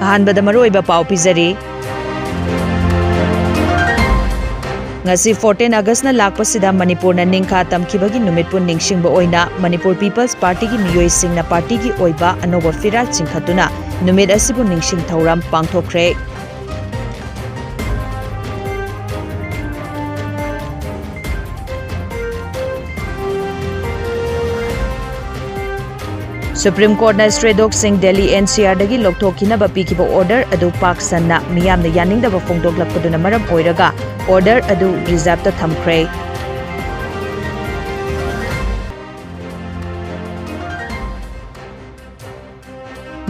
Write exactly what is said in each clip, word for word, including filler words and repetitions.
ꯑꯍꯥꯟꯕꯗ ꯃꯔꯨꯑꯣꯏꯕ ꯄꯥꯎ ꯄꯤꯖꯔꯤ꯫ ꯉꯁꯤ fourteen Augustꯅ ꯂꯥꯛꯄꯁꯤꯗ ꯃꯅꯤꯄꯨꯔꯅ ꯅꯤꯡꯈꯥ ꯇꯝꯈꯤꯕꯒꯤ ꯅꯨꯃꯤꯠꯄꯨ ꯅꯤꯡꯁꯤꯡꯕ ꯑꯣꯏꯅ ꯃꯅꯤꯄꯨꯔ People's Partyꯒꯤ ꯃꯤꯑꯣꯏꯁꯤꯡꯅ partyꯒꯤ ꯑꯣꯏꯕ ꯑꯅꯧꯕ ꯐꯤꯔꯥꯜ ꯆꯤꯡꯈꯠꯇꯨꯅ ꯅꯨꯃꯤꯠ ꯑꯁꯤꯕꯨ ꯅꯤꯡꯁꯤꯡ ꯊꯧꯔꯝ ꯄꯥꯡꯊꯣꯛꯈ꯭ꯔꯦ꯫ Supreme Courtꯅ stray dogꯁꯤꯡ Delhi NCRꯗꯒꯤ ꯂꯧꯊꯣꯛꯈꯤꯅꯕ ꯄꯤꯈꯤꯕ order ꯑꯗꯨ ꯄꯥꯛ ꯁꯟꯅ ꯃꯤꯌꯥꯝꯅ ꯌꯥꯅꯤꯡꯗꯕ ꯐꯣꯡꯗꯣꯛꯂꯛꯄꯗꯨꯅ ꯃꯔꯝ ꯑꯣꯏꯔꯒ order ꯑꯗꯨ reserveꯇ ꯊꯝꯈ꯭ꯔꯦ꯫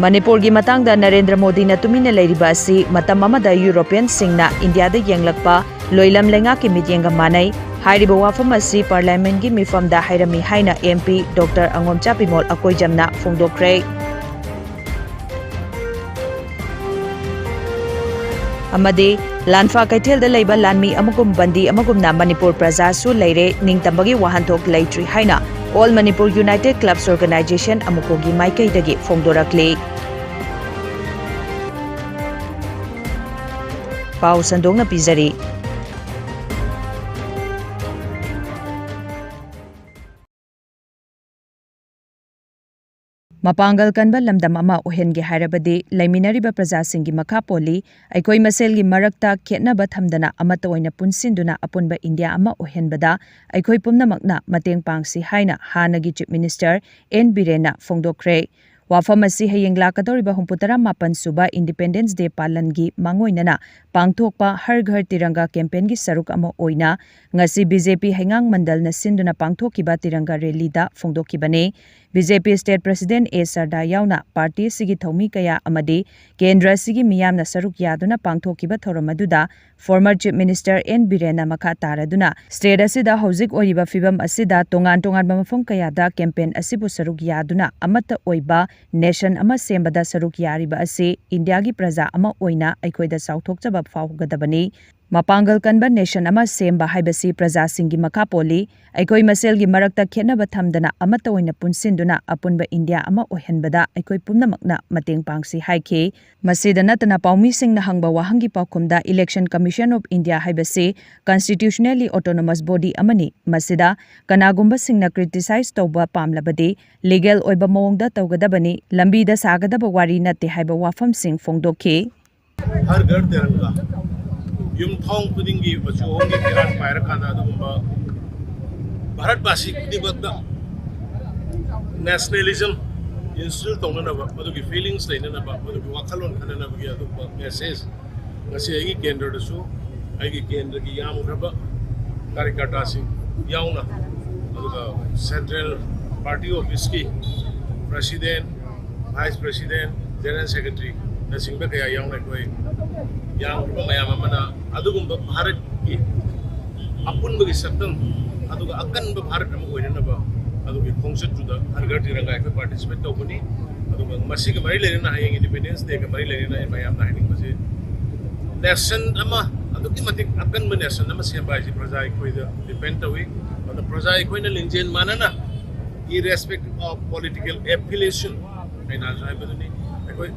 ꯃꯅꯤꯄꯨꯔꯒꯤ ꯃꯇꯥꯡꯗ ꯅꯔꯦꯟꯗ꯭ꯔ ꯃꯣꯗꯤꯅ ꯇꯨꯃꯤꯟꯅ ꯂꯩꯔꯤꯕ ꯑꯁꯤ ꯃꯇꯝ ꯑꯃꯗ Europeanꯁꯤꯡꯅ ꯏꯟꯗꯤꯌꯥꯗ ꯌꯦꯡꯂꯛꯄ ꯂꯣꯏꯂꯝ ꯂꯩꯉꯥꯛꯀꯤ ꯃꯤꯠꯌꯦꯡꯒ ꯃꯥꯟꯅꯩ꯫ ꯍꯥꯏꯔꯤꯕ ꯋꯥꯐꯝ ꯑꯁꯤ Parliamentꯀꯤ ꯃꯤꯐꯝꯗ ꯍꯥꯏꯔꯝꯃꯤ ꯍꯥꯏꯅ MP Doctor ꯑꯉꯣꯝꯆꯥ ꯕꯤꯃꯣꯜ ꯑꯀꯣꯏꯖꯝꯅ ꯐꯣꯡꯗꯣꯛꯈ꯭ꯔꯦ꯫ ꯑꯃꯗꯤ ꯂꯥꯟꯐꯥ ꯀꯩꯊꯦꯜꯗ ꯂꯩꯕ ꯂꯥꯟꯃꯤ ꯑꯃꯒꯨꯝ ꯕꯟꯗꯤ ꯑꯃꯒꯨꯝꯅ ꯃꯅꯤꯄꯨꯔ ꯄ꯭ꯔꯖꯥꯁꯨ ꯂꯩꯔꯦ, ꯅꯤꯡꯇꯝꯕꯒꯤ ꯋꯥꯍꯟꯊꯣꯛ ꯂꯩꯇ꯭ꯔꯤ ꯍꯥꯏꯅ All Manipur United Clubs Organisation, AMUCOꯒꯤ ꯃꯥꯏꯀꯩꯗꯒꯤ ꯐꯣꯡꯗꯣꯔꯛꯂꯤ꯫ ꯄꯥꯎ ꯁꯟꯗꯣꯛꯅ ꯄꯤꯖꯔꯤ꯫ ꯃꯄꯥꯡꯒꯜ ꯀꯟꯕ ꯂꯝꯗꯝ ꯑꯃ ꯑꯣꯏꯍꯟꯒꯦ ꯍꯥꯏꯔꯕꯗꯤ ꯂꯩꯃꯤꯟꯅꯔꯤꯕ ꯄ꯭ꯔꯖꯥꯁꯤꯡꯒꯤ ꯃꯈꯥ ꯄꯣꯜꯂꯤ꯫ ꯑꯩꯈꯣꯏ ꯃꯁꯦꯜꯒꯤ ꯃꯔꯛꯇ ꯈꯦꯠꯅꯕ ꯊꯝꯗꯅ ꯑꯃꯠꯇ ꯑꯣꯏꯅ ꯄꯨꯟꯁꯤꯟꯗꯨꯅ ꯑꯄꯨꯟꯕ ꯏꯟꯗꯤꯌꯥ ꯑꯃ ꯑꯣꯏꯍꯟꯕꯗ ꯑꯩꯈꯣꯏ ꯄꯨꯝꯅꯃꯛꯅ ꯃꯇꯦꯡ ꯄꯥꯡꯁꯤ ꯍꯥꯏꯅ ꯍꯥꯟꯅꯒꯤ Chief Minister N ꯕꯤꯔꯦꯟꯅ ꯐꯣꯡꯗꯣꯛꯈ꯭ꯔꯦ꯫ ꯋꯥꯐꯝ ꯑꯁꯤ ꯍꯌꯦꯡ ꯂꯥꯛꯀꯗꯧꯔꯤꯕ ꯍꯨꯝꯐꯨ ꯇꯔꯥ ꯃꯥꯄꯟ ꯁꯨꯕ Independence Day ꯄꯥꯂꯟꯒꯤ ꯃꯥꯡꯑꯣꯏꯅꯅ ꯄꯥꯡꯊꯣꯛꯄ ꯍꯔ ꯘꯔ ꯇꯤꯔꯪꯒꯥ campaignꯒꯤ ꯁꯔꯨꯛ ꯑꯃ ꯑꯣꯏꯅ ꯉꯁꯤ BJP ꯍꯩꯉꯥꯡ ꯃꯟꯗꯜꯅ ꯁꯤꯟꯗꯨꯅ ꯄꯥꯡꯊꯣꯛꯈꯤꯕ ꯇꯤꯔꯪꯒꯥ rallyꯗ ꯐꯣꯡꯗꯣꯛꯈꯤꯕꯅꯤ꯫ BJP state president A ꯁꯔꯗꯥ ꯌꯥꯎꯅ party ꯑꯁꯤꯒꯤ ꯊꯧꯃꯤ ꯀꯌꯥ ꯑꯃꯗꯤ ꯀꯦꯟꯗ꯭ꯔ ꯑꯁꯤꯒꯤ ꯃꯤꯌꯥꯝꯅ ꯁꯔꯨꯛ ꯌꯥꯗꯨꯅ ꯄꯥꯡꯊꯣꯛꯈꯤꯕ ꯊꯧꯔꯝ ꯑꯗꯨꯗ former Chief Minister N ꯕꯤꯔꯦꯟꯅ ꯃꯈꯥ ꯇꯥꯔꯗꯨꯅ state ꯑꯁꯤꯗ ꯍꯧꯖꯤꯛ ꯑꯣꯏꯔꯤꯕ ꯐꯤꯕꯝ ꯑꯁꯤꯗ ꯇꯣꯉꯥꯟ ꯇꯣꯉꯥꯟꯕ ꯃꯐꯝ ꯀꯌꯥꯗ campaign ꯑꯁꯤꯕꯨ ꯁꯔꯨꯛ ꯌꯥꯗꯨꯅ ꯑꯃꯠꯇ ꯑꯣꯏꯕ nation ꯑꯃ ꯁꯦꯝꯕꯗ ꯁꯔꯨꯛ ꯌꯥꯔꯤꯕ ꯑꯁꯤ ꯏꯟꯗꯤꯌꯥꯒꯤ ꯄ꯭ꯔꯖꯥ ꯑꯃ ꯑꯣꯏꯅ ꯑꯩꯈꯣꯏꯗ ꯆꯥꯎꯊꯣꯛꯆꯕ ꯐꯥꯎꯒꯗꯕꯅꯤ꯫ ꯃꯄꯥꯡꯒꯜ ꯀꯟꯕ ꯅꯦꯁꯟ ꯑꯃ ꯁꯦꯝꯕ ꯍꯥꯏꯕꯁꯤ ꯄ꯭ꯔꯖꯥꯁꯤꯡꯒꯤ ꯃꯈꯥ ꯄꯣꯜꯂꯤ꯫ ꯑꯩꯈꯣꯏ ꯃꯁꯦꯜꯒꯤ ꯃꯔꯛꯇ ꯈꯦꯠꯅꯕ ꯊꯝꯗꯅ ꯑꯃꯠꯇ ꯑꯣꯏꯅ ꯄꯨꯟꯁꯤꯟꯗꯨꯅ ꯑꯄꯨꯟꯕ ꯏꯟꯗꯤꯌꯥ ꯑꯃ ꯑꯣꯏꯍꯟꯕꯗ ꯑꯩꯈꯣꯏ ꯄꯨꯝꯅꯃꯛꯅ ꯃꯇꯦꯡ ꯄꯥꯡꯁꯤ ꯍꯥꯏꯈꯤ꯫ ꯃꯁꯤꯗ ꯅꯠꯇꯅ ꯄꯥꯎꯃꯤꯁꯤꯡꯅ ꯍꯪꯕ ꯋꯥꯍꯪꯒꯤ ꯄꯥꯎꯈꯨꯝꯗ Election Commission of India ꯍꯥꯏꯕꯁꯤ constitutionally autonomous body ꯑꯃꯅꯤ꯫ ꯃꯁꯤꯗ ꯀꯅꯥꯒꯨꯝꯕꯁꯤꯡꯅ criticize ꯇꯧꯕ ꯄꯥꯝꯂꯕꯗꯤ legal ꯑꯣꯏꯕ ꯃꯑꯣꯡꯗ ꯇꯧꯒꯗꯕꯅꯤ, ꯂꯝꯕꯤꯗ ꯁꯥꯒꯗꯕ ꯋꯥꯔꯤ ꯅꯠꯇꯦ ꯍꯥꯏꯕ ꯋꯥꯐꯝꯁꯤꯡ ꯐꯣꯡꯗꯣꯛꯈꯤ꯫ ꯍꯔ ꯘꯔ ꯇꯤꯔꯪꯒꯥ, ꯌꯨꯝꯊꯣꯡ ꯈꯨꯗꯤꯡꯒꯤ ꯃꯆꯨ ꯑꯍꯨꯝꯒꯤ ꯐꯤꯔꯥꯜ ꯄꯥꯏꯔꯀꯥꯟꯗ ꯑꯗꯨꯒꯨꯝꯕ ꯚꯥꯔꯠꯕꯥꯁꯤ ꯈꯨꯗꯤꯡꯃꯛꯇ nationalism instill ꯇꯧꯅꯅꯕ, ꯃꯗꯨꯒꯤ feelings ꯂꯩꯅꯅꯕ, ꯃꯗꯨꯒꯤ ꯋꯥꯈꯜꯂꯣꯟ ꯈꯟꯅꯅꯕꯒꯤ ꯑꯗꯨꯒꯨꯝꯕ message ꯉꯁꯤ ꯑꯩꯒꯤ ꯀꯦꯟꯗ꯭ꯔꯗꯁꯨ, ꯑꯩꯒꯤ ꯀꯦꯟꯗ꯭ꯔꯒꯤ ꯌꯥꯝꯈ꯭ꯔꯕ ꯀꯥꯔꯌꯀꯔꯇꯥꯁꯤꯡ ꯌꯥꯎꯅ, ꯑꯗꯨꯒ central party office ꯀꯤ president, vice president, general secretary ꯅꯆꯤꯡꯕ ꯀꯌꯥ ꯌꯥꯎꯅ ꯑꯩꯈꯣꯏ ꯌꯥꯝꯈ꯭ꯔꯕ ꯃꯌꯥꯝ ꯑꯃꯅ ꯑꯗꯨꯒꯨꯝꯕ ꯚꯥꯔꯠꯀꯤ ꯑꯄꯨꯟꯕꯒꯤ ꯁꯛꯇꯝ, ꯑꯗꯨꯒ ꯑꯀꯟꯕ ꯚꯥꯔꯠ ꯑꯃ ꯑꯣꯏꯅꯅꯕ ꯑꯗꯨꯒꯤ ꯈꯣꯡꯆꯠꯇꯨꯗ ꯍꯔ ꯘꯔ ꯇꯤꯔꯪꯒꯥ ꯑꯩꯈꯣꯏ participate ꯇꯧꯒꯅꯤ꯫ ꯑꯗꯨꯒ ꯃꯁꯤꯒ ꯃꯔꯤ ꯂꯩꯅꯅ, ꯍꯌꯦꯡ Independence Day ꯒ ꯃꯔꯤ ꯂꯩꯅꯅ ꯑꯩ ꯃꯌꯥꯝꯗ ꯍꯥꯏꯅꯤꯡꯕꯁꯦ, nation ꯑꯃ, ꯑꯗꯨꯛꯀꯤ ꯃꯇꯤꯛ ꯑꯀꯟꯕ nation ꯑꯃ ꯁꯦꯝꯕ ꯍꯥꯏꯁꯦ ꯄ꯭ꯔꯖꯥ ꯑꯩꯈꯣꯏꯗ depend ꯇꯧꯏ꯫ ꯑꯗꯨꯅ ꯄ꯭ꯔꯖꯥ ꯑꯩꯈꯣꯏꯅ ꯂꯤꯡꯖꯦꯜ ꯃꯥꯟꯅꯅ, irrespective of political affiliation, ꯑꯩꯅ ꯍꯥꯏꯕꯗꯨꯅꯤ, ꯑꯩꯈꯣꯏ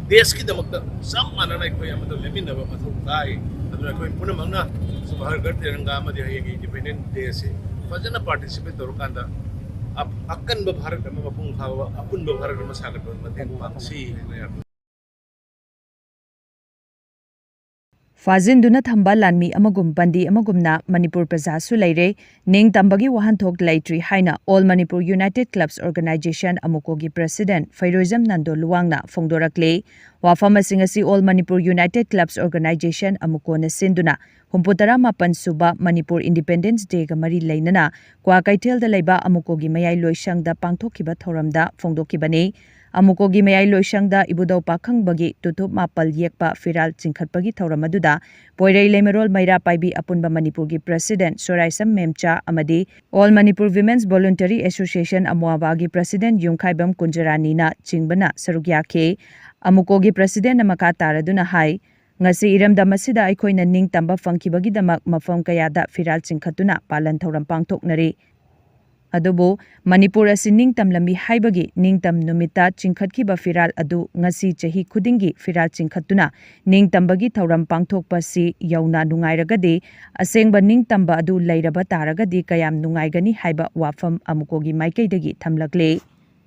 ꯗꯦꯁꯀꯤꯗꯃꯛꯇ ꯆꯞ ꯃꯥꯟꯅꯅ ꯑꯩꯈꯣꯏ ꯑꯃꯠꯇ ꯂꯦꯞꯃꯤꯟꯅꯕ ꯃꯊꯧ ꯇꯥꯏ꯫ ꯑꯗꯨꯅ ꯑꯩꯈꯣꯏ ꯄꯨꯝꯅꯃꯛꯅ ꯁꯨꯝ ꯍꯔ ꯘꯔ ꯇꯤꯔꯪꯒꯥ ꯑꯃꯗꯤ ꯍꯌꯦꯡꯒꯤ Independence Day ꯑꯁꯤ ꯐꯖꯅ participate ꯇꯧꯔꯀꯥꯟꯗ ꯑꯞ-, ꯑꯀꯟꯕ ꯚꯥꯔꯠ ꯑꯃ, ꯃꯄꯨꯡ ꯐꯥꯕ ꯑꯄꯨꯟꯕ ꯚꯥꯔꯠ ꯑꯃ ꯁꯥꯒꯠꯄꯗ ꯃꯇꯦꯡ ꯄꯥꯡꯁꯤ ꯍꯥꯏꯅ ꯌꯥꯝ ꯐꯥꯖꯤꯟꯗꯨꯅ ꯊꯝꯕ ꯂꯥꯟꯃꯤ ꯑꯃꯒꯨꯝ ꯕꯟꯗꯤ ꯑꯃꯒꯨꯝꯅ ꯃꯅꯤꯄꯨꯔ ꯄ꯭ꯔꯖꯥꯁꯨ ꯂꯩꯔꯦ꯫ ꯅꯤꯡꯇꯝꯕꯒꯤ ꯋꯥꯍꯟꯊꯣꯛ ꯂꯩꯇ꯭ꯔꯤ ꯍꯥꯏꯅ All Manipur United Clubs Organization, ꯑꯃꯨꯀꯣꯒꯤ president ꯐꯩꯔꯣꯏꯖꯝ Nando ꯂꯨꯋꯥꯡꯅ ꯐꯣꯡꯗꯣꯔꯛꯂꯤ꯫ ꯋꯥꯐꯝꯁꯤꯡ ꯑꯁꯤ All Manipur United Clubs Organization, ꯑꯃꯨꯀꯣꯅ ꯁꯤꯟꯗꯨꯅ ꯍꯨꯝꯐꯨꯇꯔꯥ ꯃꯥꯄꯟ ꯁꯨꯕ ꯃꯅꯤꯄꯨꯔ Independence Day ꯒ ꯃꯔꯤ ꯂꯩꯅꯅ ꯀ꯭ꯋꯥꯀꯩꯊꯦꯜꯗ ꯂꯩꯕ ꯑꯃꯨꯀꯣꯒꯤ ꯃꯌꯥꯏ ꯂꯣꯏꯁꯪꯗ ꯄꯥꯡꯊꯣꯛꯈꯤꯕ ꯊꯧꯔꯝꯗ ꯐꯣꯡꯗꯣꯛꯈꯤꯕꯅꯤ꯫ ꯑꯃꯨꯀꯣꯒꯤ ꯃꯌꯥꯏ ꯂꯣꯏꯁꯪꯗ ꯏꯕꯨꯙꯧ ꯄꯥꯈꯪꯕꯒꯤ ꯇꯨꯊꯨꯞ ꯃꯥꯄꯜ ꯌꯦꯛꯄ ꯐꯤꯔꯥꯜ ꯆꯤꯡꯈꯠꯄꯒꯤ ꯊꯧꯔꯝ ꯑꯗꯨꯗ ꯄꯣꯏꯔꯩ ꯂꯩꯃꯔꯣꯜ ꯃꯩꯔꯥ ꯄꯥꯏꯕꯤ ꯑꯄꯨꯟꯕ ꯃꯅꯤꯄꯨꯔꯒꯤ president ꯁꯣꯔꯥꯏꯁꯝ ꯃꯦꯝꯆꯥ ꯑꯃꯗꯤ All Manipur Women's Voluntary Association, ꯑꯃꯣꯋꯥꯕꯥꯒꯤ president ꯌꯨꯝꯈꯥꯏꯕꯝ ꯀꯨꯟꯖꯔꯥꯅꯤꯅ ꯆꯤꯡꯕꯅ ꯁꯔꯨꯛ ꯌꯥꯈꯤ꯫ ꯑꯃꯨꯀꯣꯒꯤ president ꯅ ꯃꯈꯥ ꯇꯥꯔꯗꯨꯅ ꯍꯥꯏ, ꯉꯁꯤ ꯏꯔꯝꯗꯝ ꯑꯁꯤꯗ ꯑꯩꯈꯣꯏꯅ ꯅꯤꯡꯇꯝꯕ ꯐꯪꯈꯤꯕꯒꯤꯗꯃꯛ ꯃꯐꯝ ꯀꯌꯥꯗ ꯐꯤꯔꯥꯜ ꯆꯤꯡꯈꯠꯇꯨꯅ ꯄꯥꯂꯟ ꯊꯧꯔꯝ ꯄꯥꯡꯊꯣꯛꯅꯔꯤ꯫ ꯑꯗꯨꯕꯨ ꯃꯅꯤꯄꯨꯔ ꯑꯁꯤ ꯅꯤꯡꯇꯝꯂꯝꯃꯤ ꯍꯥꯏꯕꯒꯤ ꯅꯤꯡꯇꯝ ꯅꯨꯃꯤꯠꯇ ꯆꯤꯡꯈꯠꯈꯤꯕ ꯐꯤꯔꯥꯜ ꯑꯗꯨ ꯉꯁꯤ ꯆꯍꯤ ꯈꯨꯗꯤꯡꯒꯤ ꯐꯤꯔꯥꯜ ꯆꯤꯡꯈꯠꯇꯨꯅ ꯅꯤꯡꯇꯝꯕꯒꯤ ꯊꯧꯔꯝ ꯄꯥꯡꯊꯣꯛꯄꯁꯤ ꯌꯧꯅ ꯅꯨꯡꯉꯥꯏꯔꯒꯗꯤ, ꯑꯁꯦꯡꯕ ꯅꯤꯡꯇꯝꯕ ꯑꯗꯨ ꯂꯩꯔꯕ ꯇꯥꯔꯒꯗꯤ ꯀꯌꯥꯝ ꯅꯨꯡꯉꯥꯏꯒꯅꯤ ꯍꯥꯏꯕ ꯋꯥꯐꯝ ꯑꯃꯨꯀꯣꯒꯤ ꯃꯥꯏꯀꯩꯗꯒꯤ ꯊꯝꯂꯛꯂꯦ꯫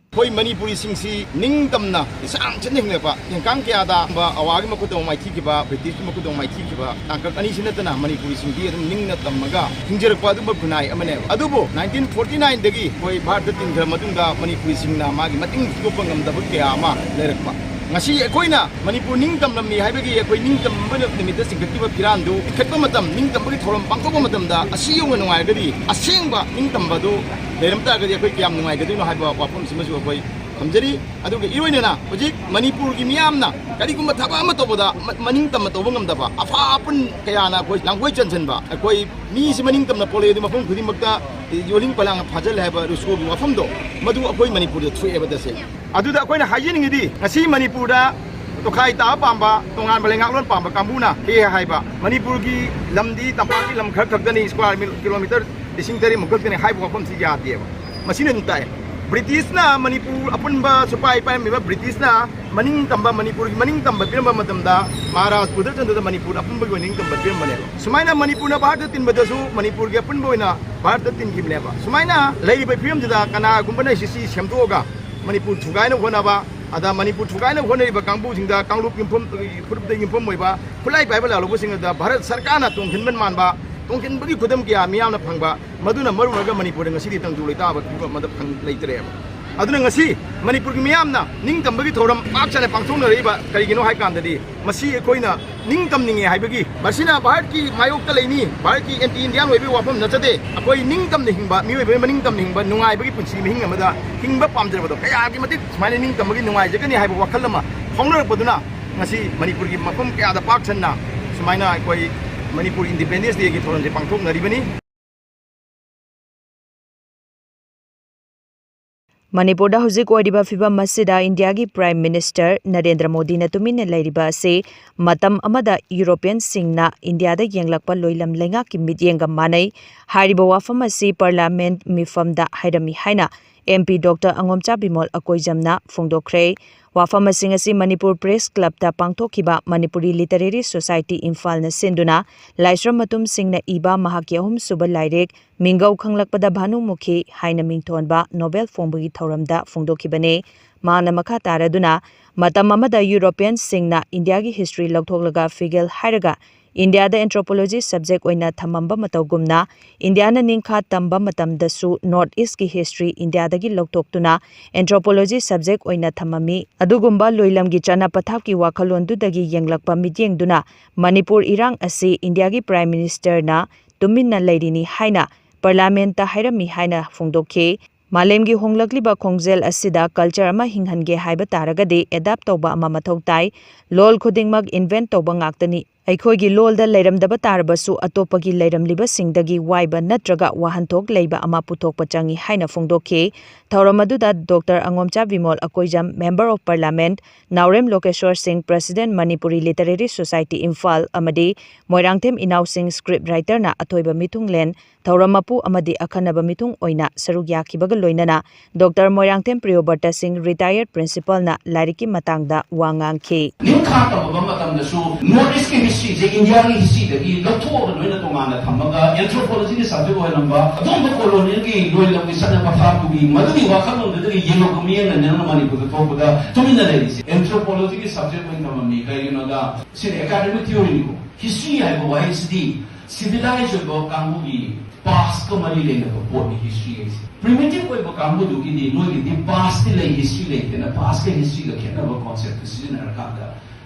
ꯑꯩꯈꯣꯏ ꯃꯅꯤꯄꯨꯔꯤꯁꯤꯡꯁꯤ ꯅꯤꯡꯇꯝꯅ ꯏꯁꯥꯡ ꯆꯠꯅ ꯍꯤꯡꯂꯛꯄ, ꯏꯟꯀꯥꯡ ꯀꯌꯥꯗ ꯑꯋꯥꯒꯤ ꯃꯈꯨꯠꯇ ꯑꯃꯨꯛ ꯃꯥꯏꯊꯤꯈꯤꯕ, ꯕ꯭ꯔꯤꯇꯤꯁꯀꯤ ꯃꯈꯨꯠꯇ ꯑꯃꯨꯛ ꯃꯥꯏꯊꯤꯈꯤꯕ ꯇꯥꯡꯀꯛ ꯑꯅꯤꯁꯤ ꯅꯠꯇꯅ ꯃꯅꯤꯄꯨꯔꯤꯁꯤꯡꯗꯤ ꯑꯗꯨꯝ ꯅꯤꯡꯅ ꯇꯝꯃꯒ ꯍꯤꯡꯖꯔꯛꯄ ꯑꯗꯨꯝꯕ ꯈꯨꯟꯅꯥꯏ ꯑꯃꯅꯦꯕ꯫ ꯑꯗꯨꯕꯨ ꯅꯥꯏꯟꯇꯤꯟ ꯐꯣꯔꯇꯤ ꯅꯥꯏꯟꯗꯒꯤ ꯑꯩꯈꯣꯏ ꯚꯥꯔꯠꯇ ꯇꯤꯟꯈ꯭ꯔ ꯃꯇꯨꯡꯗ ꯃꯅꯤꯄꯨꯔꯤꯁꯤꯡꯅ ꯃꯥꯒꯤ ꯃꯇꯤꯡ ꯊꯨꯞꯄ ꯉꯝꯗꯕ ꯀꯌꯥ ꯑꯃ ꯂꯩꯔꯛꯄ꯫ ꯉꯁꯤ ꯑꯩꯈꯣꯏꯅ ꯃꯅꯤꯄꯨꯔ ꯅꯤꯡꯇꯝꯂꯝꯃꯤ ꯍꯥꯏꯕꯒꯤ ꯑꯩꯈꯣꯏ ꯅꯤꯡꯇꯝꯕ ꯅꯨꯃꯤꯠꯇ ꯆꯤꯡꯈꯠꯈꯤꯕ ꯐꯤꯔꯥꯜꯗꯨ ꯏꯟꯈꯠꯄ ꯃꯇꯝ, ꯅꯤꯡꯇꯝꯕꯒꯤ ꯊꯧꯔꯝ ꯄꯥꯡꯊꯣꯛꯄ ꯃꯇꯝꯗ ꯑꯁꯤ ꯌꯧꯅ ꯅꯨꯡꯉꯥꯏꯔꯒꯗꯤ, ꯑꯁꯦꯡꯕ ꯅꯤꯡꯇꯝꯕꯗꯨ ꯂꯩꯔꯝ ꯇꯥꯔꯒꯗꯤ ꯑꯩꯈꯣꯏ ꯀꯌꯥꯝ ꯅꯨꯡꯉꯥꯏꯒꯗꯣꯏꯅꯣ ꯍꯥꯏꯕ ꯋꯥꯐꯝꯁꯤꯃꯁꯨ ꯑꯩꯈꯣꯏ ꯊꯝꯖꯔꯤ꯫ ꯑꯗꯨꯒ ꯏꯔꯣꯏꯅꯅ ꯍꯧꯖꯤꯛ ꯃꯅꯤꯄꯨꯔꯒꯤ ꯃꯤꯌꯥꯝꯅ ꯀꯔꯤꯒꯨꯝꯕ ꯊꯕꯛ ꯑꯃ ꯇꯧꯕꯗ ꯃ-, ꯃꯅꯤꯡ ꯇꯝꯅ ꯇꯧꯕ ꯉꯝꯗꯕ ꯑꯐ ꯑꯄꯨꯟ ꯀꯌꯥꯅ ꯑꯩꯈꯣꯏ ꯂꯥꯡꯒꯣꯏ ꯆꯟꯁꯤꯟꯕ, ꯑꯩꯈꯣꯏ ꯃꯤꯁꯤ ꯃꯅꯤꯡ ꯇꯝꯅ ꯄꯣꯛꯂꯛꯑꯗꯤ ꯃꯐꯝ ꯈꯨꯗꯤꯡꯃꯛꯇ ꯌꯣꯜꯂꯤꯡ ꯄꯂꯥꯡ ꯐꯥꯖꯤꯜꯂꯦ ꯍꯥꯏꯕ ꯔꯨꯁꯀꯣꯒꯤ ꯋꯥꯐꯝꯗꯣ, ꯃꯗꯨ ꯑꯩꯈꯣꯏ ꯃꯅꯤꯄꯨꯔꯗ ꯊꯣꯛꯑꯦꯕ ꯇꯁꯦꯡꯅ꯫ ꯑꯗꯨꯗ ꯑꯩꯈꯣꯏꯅ ꯍꯥꯏꯖꯅꯤꯡꯉꯤꯗꯤ, ꯉꯁꯤ ꯃꯅꯤꯄꯨꯔꯗ ꯇꯣꯈꯥꯏ ꯇꯥꯕ ꯄꯥꯝꯕ, ꯇꯣꯉꯥꯟꯕ ꯂꯩꯉꯥꯛꯂꯣꯟ ꯄꯥꯝꯕ ꯀꯥꯡꯕꯨꯅ ꯍꯦ ꯍꯥꯏꯕ, ꯃꯅꯤꯄꯨꯔꯒꯤ ꯂꯝꯗꯤ ꯇꯝꯄꯥꯛꯀꯤ ꯂꯝ ꯈꯔ ꯈꯛꯇꯅꯤ, ꯁ꯭ꯀ꯭ꯋꯥꯔ ꯃꯤꯜ-, ꯀꯤꯂꯣꯃꯤꯇꯔ ꯂꯤꯁꯤꯡ ꯇꯔꯦꯠ ꯃꯨꯛ ꯈꯛꯇꯅꯤ ꯍꯥꯏꯕ ꯋꯥꯐꯝꯁꯤ ꯌꯥꯗꯦꯕ꯫ ꯃꯁꯤꯅ ꯑꯗꯨꯝ ꯇꯥꯛꯑꯦ, ꯕ꯭ꯔꯤꯇꯤꯁꯅ ꯃꯅꯤꯄꯨꯔ ꯑꯄꯨꯟꯕ ꯁꯨꯄꯥꯏ ꯄꯥꯏꯔꯝꯃꯤꯕ ꯕ꯭ꯔꯤꯇꯤꯁꯅ ꯃꯅꯤꯡ ꯇꯝꯕ, ꯃꯅꯤꯄꯨꯔꯒꯤ ꯃꯅꯤꯡ ꯇꯝꯕ ꯄꯤꯔꯝꯕ ꯃꯇꯝꯗ, ꯃꯍꯥꯔꯥꯖ ꯄꯨꯗ꯭ꯔꯆꯟꯗ꯭ꯔꯗ ꯃꯅꯤꯄꯨꯔ ꯑꯄꯨꯟꯕꯒꯤ ꯑꯣꯏꯅ ꯅꯤꯡꯇꯝꯕ ꯄꯤꯔꯝꯕꯅꯦꯕ꯫ ꯁꯨꯃꯥꯏꯅ ꯃꯅꯤꯄꯨꯔꯅ ꯚꯥꯔꯠꯇ ꯇꯤꯟꯕꯗꯁꯨ ꯃꯅꯤꯄꯨꯔꯒꯤ ꯑꯄꯨꯟꯕ ꯑꯣꯏꯅ ꯚꯥꯔꯠꯇ ꯇꯤꯟꯈꯤꯕꯅꯦꯕ꯫ ꯁꯨꯃꯥꯏꯅ ꯂꯩꯔꯤꯕ ꯐꯤꯕꯝꯁꯤꯗ ꯀꯅꯥꯒꯨꯝꯕꯅ ꯁꯤ, ꯁꯤ ꯁꯦꯝꯗꯣꯛꯑꯒ ꯃꯅꯤꯄꯨꯔ ꯊꯨꯒꯥꯏꯅꯕ ꯍꯣꯠꯅꯕ, ꯑꯗ ꯃꯅꯤꯄꯨꯔ ꯊꯨꯒꯥꯏꯅꯕ ꯍꯣꯠꯅꯔꯤꯕ ꯀꯥꯡꯕꯨꯁꯤꯡꯗ ꯀꯥꯡꯂꯨꯞ ꯌꯨꯝꯐꯝ, ꯐꯨꯔꯨꯞꯇ ꯌꯨꯝꯐꯝ ꯑꯣꯏꯕ ꯈꯨꯠꯂꯥꯏ ꯄꯥꯏꯕ ꯂꯥꯂꯣꯕꯁꯤꯡ ꯑꯗꯨꯗ ꯚꯥꯔꯠ ꯁꯔꯀꯥꯔꯅ ꯇꯣꯡꯁꯤꯟꯕ ꯃꯥꯟꯕ, ꯇꯣꯡꯁꯤꯟꯕꯒꯤ ꯈꯨꯗꯝ ꯀꯌꯥ ꯃꯤꯌꯥꯝꯅ ꯐꯪꯕ, ꯃꯗꯨꯅ ꯃꯔꯝ ꯑꯣꯏꯔꯒ ꯃꯅꯤꯄꯨꯔꯗ ꯉꯁꯤꯗꯤ ꯇꯪꯗꯨ ꯂꯩꯇꯥꯕ ꯐꯤꯕꯝ ꯑꯃꯗ ꯐꯪ-, ꯂꯩꯇ꯭ꯔꯦꯕ꯫ ꯑꯗꯨꯅ ꯉꯁꯤ ꯃꯅꯤꯄꯨꯔꯒꯤ ꯃꯤꯌꯥꯝꯅ ꯅꯤꯡꯇꯝꯕꯒꯤ ꯊꯧꯔꯝ ꯄꯥꯛ ꯁꯟꯅ ꯄꯥꯡꯊꯣꯛꯅꯔꯛꯏꯕ ꯀꯔꯤꯒꯤꯅꯣ ꯍꯥꯏ ꯀꯥꯟꯗꯗꯤ, ꯃꯁꯤ ꯑꯩꯈꯣꯏꯅ ꯅꯤꯡꯇꯝꯅꯤꯡꯉꯦ ꯍꯥꯏꯕꯒꯤ, ꯃꯁꯤꯅ ꯚꯥꯔꯠꯀꯤ ꯃꯥꯌꯣꯛꯇ ꯂꯩꯅꯤ, ꯚꯥꯔꯠꯀꯤ ꯑꯦꯟꯇꯤ ꯏꯟꯗꯤꯌꯥꯟ ꯑꯣꯏꯕꯒꯤ ꯋꯥꯐꯝ ꯅꯠꯆꯗꯦ꯫ ꯑꯩꯈꯣꯏ ꯅꯤꯡꯇꯝꯅ ꯍꯤꯡꯕ, ꯃꯤꯑꯣꯏꯕꯒꯤ ꯃꯅꯤꯡꯇꯝꯅ ꯍꯤꯡꯕ, ꯅꯨꯡꯉꯥꯏꯕꯒꯤ ꯄꯨꯟꯁꯤ ꯃꯍꯤꯡ ꯑꯃꯗ ꯍꯤꯡꯕ ꯄꯥꯝꯖꯕꯗꯣ ꯀꯌꯥꯒꯤ ꯃꯇꯤꯛ ꯁꯨꯃꯥꯏꯅ ꯅꯤꯡꯇꯝꯕꯒꯤ ꯅꯨꯡꯉꯥꯏꯖꯒꯅꯤ ꯍꯥꯏꯕ ꯋꯥꯈꯜ ꯑꯃ ꯐꯥꯎꯅꯔꯛꯄꯗꯨꯅ ꯉꯁꯤ ꯃꯅꯤꯄꯨꯔꯒꯤ ꯃꯐꯝ ꯀꯌꯥꯗ ꯄꯥꯛ ꯁꯟꯅ ꯁꯨꯃꯥꯏꯅ ꯑꯩꯈꯣꯏ ꯃꯅꯤꯄꯨꯔ ꯏꯟꯗꯤꯄꯦꯟꯗꯦꯟꯁ ꯗꯦꯒꯤ ꯊꯧꯔꯝꯁꯦ ꯄꯥꯡꯊꯣꯛꯅꯔꯤꯕꯅꯤ꯫ ꯃꯅꯤꯄꯨꯔꯗ ꯍꯧꯖꯤꯛ ꯑꯣꯏꯔꯤꯕ ꯐꯤꯚꯝ ꯑꯁꯤꯗ ꯏꯟꯗꯤꯌꯥꯒꯤ Prime Minister ꯅꯔꯦꯟꯗ꯭ꯔ ꯃꯣꯗꯤꯅ ꯇꯨꯃꯤꯟꯅ ꯂꯩꯔꯤꯕ ꯑꯁꯤ ꯃꯇꯝ ꯑꯃꯗ ꯌꯨꯔꯣꯄꯤꯌꯟꯁꯤꯡꯅ ꯏꯟꯗꯤꯌꯥꯗ ꯌꯦꯡꯂꯛꯄ ꯂꯣꯏꯂꯝ ꯂꯩꯉꯥꯛꯀꯤ ꯃꯤꯠꯌꯦꯡꯒ ꯃꯥꯟꯅꯩ꯫ ꯍꯥꯏꯔꯤꯕ ꯋꯥꯐꯝ ꯑꯁꯤ Parliament ꯃꯤꯐꯝꯗ ꯍꯥꯏꯔꯝꯃꯤ ꯍꯥꯏꯅ MP Doctor ꯑꯉꯣꯝꯆꯥ ꯕꯤꯃꯣꯜ ꯑꯀꯣꯏꯖꯝꯅ ꯐꯣꯡꯗꯣꯛꯈ꯭ꯔꯦ꯫ ꯋꯥꯐꯝ ꯑꯁꯤꯡ ꯑꯁꯤ ꯃꯅꯤꯄꯨꯔ Press Clubꯇ ꯄꯥꯡꯊꯣꯛꯈꯤꯕ ꯃꯅꯤꯄꯨꯔꯤ Literary Society ꯏꯝꯐꯥꯜꯅ ꯁꯤꯟꯗꯨꯅ ꯂꯥꯏꯁ꯭ꯔꯝ ꯃꯇꯨꯝꯁꯤꯡꯅ ꯏꯕ ꯃꯍꯥꯛꯀꯤ ꯑꯍꯨꯝꯁꯨꯕ ꯂꯥꯏꯔꯤꯛ ꯃꯤꯡꯒꯧ ꯈꯪꯂꯛꯄꯗ ꯚꯥꯅꯨꯃꯨꯈꯤ ꯍꯥꯏꯅ ꯃꯤꯡꯊꯣꯟꯕ ꯅꯣꯕꯦꯜ ꯐꯣꯡꯕꯒꯤ ꯊꯧꯔꯝꯗ ꯐꯣꯡꯗꯣꯛꯈꯤꯕꯅꯤ꯫ ꯃꯥꯅ ꯃꯈꯥ ꯇꯥꯔꯗꯨꯅ, ꯃꯇꯝ ꯑꯃꯗ ꯌꯨꯔꯣꯄꯤꯌꯟꯁꯤꯡꯅ ꯏꯟꯗꯤꯌꯥꯒꯤ history ꯂꯧꯊꯣꯛꯂꯒ ꯐꯤꯒꯦꯜ ꯍꯥꯏꯔꯒ ꯏꯟꯗꯤꯌꯥꯗ anthropology subject ꯑꯣꯏꯅ ꯊꯝꯃꯝꯕ ꯃꯇꯧꯒꯨꯝꯅ, ꯏꯟꯗꯤꯌꯥꯅ ꯅꯤꯡꯈꯥ ꯇꯝꯕ ꯃꯇꯝꯗꯁꯨ North Eastꯀꯤ history ꯏꯟꯗꯤꯌꯥꯗꯒꯤ ꯂꯧꯊꯣꯛꯇꯨꯅ anthropology subject ꯑꯣꯏꯅ ꯊꯝꯃꯝꯃꯤ꯫ ꯑꯗꯨꯒꯨꯝꯕ ꯂꯣꯏꯂꯝꯒꯤ ꯆꯠꯅ ꯄꯊꯥꯞꯀꯤ ꯋꯥꯈꯜꯂꯣꯟꯗꯨꯗꯒꯤ ꯌꯦꯡꯂꯛꯄ ꯃꯤꯠꯌꯦꯡꯗꯨꯅ ꯃꯅꯤꯄꯨꯔ ꯏꯔꯥꯡ ꯑꯁꯤ ꯏꯟꯗꯤꯌꯥꯒꯤ Prime Ministerꯅ ꯇꯨꯃꯤꯟꯅ ꯂꯩꯔꯤꯅꯤ ꯍꯥꯏꯅ Parliamentꯇ ꯍꯥꯏꯔꯝꯃꯤ ꯍꯥꯏꯅ ꯐꯣꯡꯗꯣꯛꯈꯤ꯫ ꯃꯥꯂꯦꯝꯒꯤ ꯍꯣꯡꯂꯛꯂꯤꯕ ꯈꯣꯡꯖꯦꯜ ꯑꯁꯤꯗ culture ꯑꯃ ꯍꯤꯡꯍꯟꯒꯦ ꯍꯥꯏꯕ ꯇꯥꯔꯒꯗꯤ adapt ꯇꯧꯕ ꯑꯃ ꯃꯊꯧ ꯇꯥꯏ꯫ ꯂꯣꯜ ꯈꯨꯗꯤꯡꯃꯛ invent ꯇꯧꯕ ꯉꯥꯛꯇꯅꯤ꯫ ꯑꯩꯈꯣꯏꯒꯤ ꯂꯣꯜꯗ ꯂꯩꯔꯝꯗꯕ ꯇꯥꯔꯕꯁꯨ ꯑꯇꯣꯞꯄꯒꯤ ꯂꯩꯔꯝꯂꯤꯕꯁꯤꯡꯗꯒꯤ ꯋꯥꯏꯕ ꯅꯠꯇ꯭ꯔꯒ ꯋꯥꯍꯟꯊꯣꯛ ꯂꯩꯕ ꯑꯃ ꯄꯨꯊꯣꯛꯄ ꯆꯪꯏ ꯍꯥꯏꯅ ꯐꯣꯡꯗꯣꯛꯈꯤ꯫ ꯊꯧꯔꯝ ꯑꯗꯨꯗ Doctor ꯑꯉꯣꯝꯆꯥ Bimol Akoijam, Member of Parliament, ꯅꯥꯎꯔꯦꯝ ꯂꯣꯀꯦꯁ꯭ꯋꯔ ꯁꯤꯡ, President Manipuri Literary Society Imphal ꯑꯃꯗꯤ ꯃꯣꯏꯔꯥꯡꯊꯦꯝ ꯏꯅꯥꯎꯁꯤꯡ, script writerꯅ ꯑꯊꯣꯏꯕ ꯃꯤꯊꯨꯡꯂꯦꯟ, ꯊꯧꯔꯝ ꯃꯄꯨ ꯑꯃꯗꯤ ꯑꯈꯟꯅꯕ ꯃꯤꯊꯨꯡ ꯑꯣꯏꯅ ꯁꯔꯨꯛ ꯌꯥꯈꯤꯕꯒ ꯂꯣꯏꯅꯅ Doctor ꯃꯣꯏꯔꯥꯡꯊꯦꯝ ꯄ꯭ꯔꯤꯌꯣꯕ꯭ꯔꯇ ꯁꯤꯡ, retired principalꯅ ꯂꯥꯏꯔꯤꯛꯀꯤ ꯃꯇꯥꯡꯗ ꯋꯥ ꯉꯥꯡꯈꯤ꯫ ꯅꯤꯡꯈꯥ ꯇꯝꯕ ꯃꯇꯝꯗꯁꯨ North Eastꯀꯤ historyꯁꯦ ꯏꯟꯗꯤꯌꯥꯒꯤ historyꯗꯒꯤ ꯂꯧꯊꯣꯛꯑꯒ ꯂꯣꯏꯅ ꯇꯣꯉꯥꯟꯅ ꯊꯝꯃꯒ anthropologyꯒꯤ subject ꯑꯣꯏꯔꯝꯕ ꯑꯗꯨꯒꯨꯝꯕ colonialꯒꯤ ꯂꯣꯏꯂꯝꯒꯤ ꯆꯠꯅ ꯄꯊꯥꯞꯇꯨꯒꯤ ꯃꯗꯨꯒꯤ ꯋꯥꯈꯜꯂꯣꯟꯗꯨꯗꯒꯤ ꯌꯦꯡꯉꯛꯄ ꯃꯤꯑꯃꯅ ꯅꯪꯅ ꯃꯅꯤꯄꯨꯔꯗ ꯊꯣꯛꯄꯗ ꯇꯨꯃꯤꯟꯅ ꯂꯩꯔꯤꯁꯦ꯫ Anthropologyꯒꯤ subject ꯑꯣꯏꯅ ꯊꯝꯃꯝꯃꯤ꯫ ꯀꯩꯒꯤꯅꯣꯗ ꯁꯤꯗꯤ academic theoryꯅꯤꯀꯣ꯫ History ꯍꯥꯏꯕ ꯋꯥꯍꯩꯁꯤꯗꯤ civilized ꯑꯣꯏꯕ ꯀꯥꯡꯕꯨꯒꯤ pastꯀ ꯃꯔꯤ ꯂꯩꯅꯕ ꯄꯣꯠꯅꯤ history ꯍꯥꯏꯁꯦ꯫ Primitive ꯑꯣꯏꯕ ꯀꯥꯡꯕꯨꯗꯨꯒꯤꯗꯤ ꯃꯣꯏꯒꯤꯗꯤ pastꯇꯤ ꯂꯩ, history ꯂꯩꯇꯦꯅ pastꯀ historyꯒ ꯈꯦꯠꯅꯕ conceptꯇꯨ ꯁꯤꯖꯤꯟꯅꯔꯀꯥꯟꯗ,